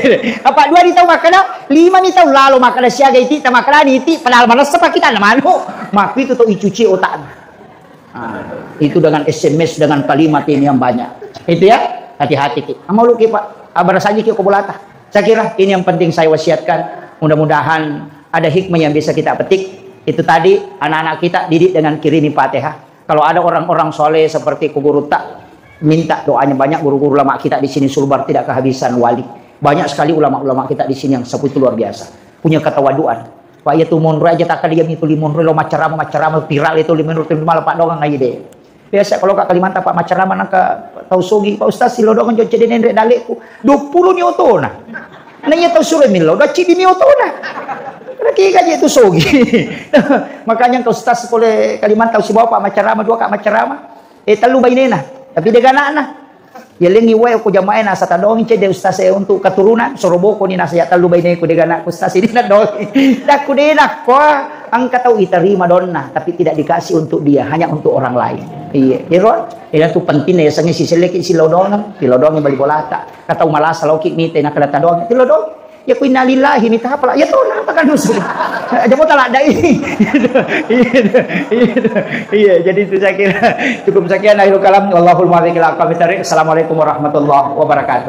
Apa dua ni tau makkeda, lima ni tau lalo makkeda siaga iti, ta makkedani iti, padahal manessa pakita na manu. Makku itu to icuci otak. Ah, itu dengan S M S, dengan kalimat ini yang banyak. Itu ya, hati-hati ki. Amalu ki, Pak. Abarasaji ki ko bolata. Saya kira ini yang penting saya wasiatkan. Mudah-mudahan ada hikmah yang bisa kita petik. Itu tadi, anak-anak kita didik dengan kirimi Fatihah. Kalau ada orang-orang soleh seperti ku guru tak, minta doanya banyak, guru-guru lama kita di sini Sulbar tidak kehabisan wali. Banyak sekali ulama-ulama kita di sini yang sepuh itu luar biasa. Punya ketawaduan. Pak, iya tu monro aja tak kali iya mi tuli monro lo macarama, macarama viral itu lima menit malah Pak doang aja deh. Biasa kalau ka Kalimantan Pak macarama nangka tau sogi, "Pak Ustaz, silodong jo cedde nenre dalekku." Dua puluh ni otona. Nah, iya tau suro millo, dua cidi mi otona. Berarti gaji itu sogi. Makanya engka Ustaz pole Kalimantan sibawa Pak macarama, dua ka macarama. Eh, tellu bainena, tapi de gana'na. Yalengngi wae ko jamae nasa tadongi cedde ustaz e untuk keturunan, soro bokoni nasa ya tellu baineku de gana'ku ustaz ini nadongi. Dakku de nakko engka tau iterima donna, tapi tidak dikasih untuk dia, hanya untuk orang lain. Iya, iro, ina tu pentingna yasengnge siselleki silodongeng, silodongeng bali bolata. Katau malasa loki mite nakada tadongi, silodongeng. Ya ku innalillahi ni tahapala. Ya to napa kan musuh. Aja mau talak dai. Iya, iya, iya, iya, jadi itu saya kira cukup sekian akhirul kalam. Wallahul muwaffiq ila aqwamit thariq. Assalamualaikum warahmatullahi wabarakatuh.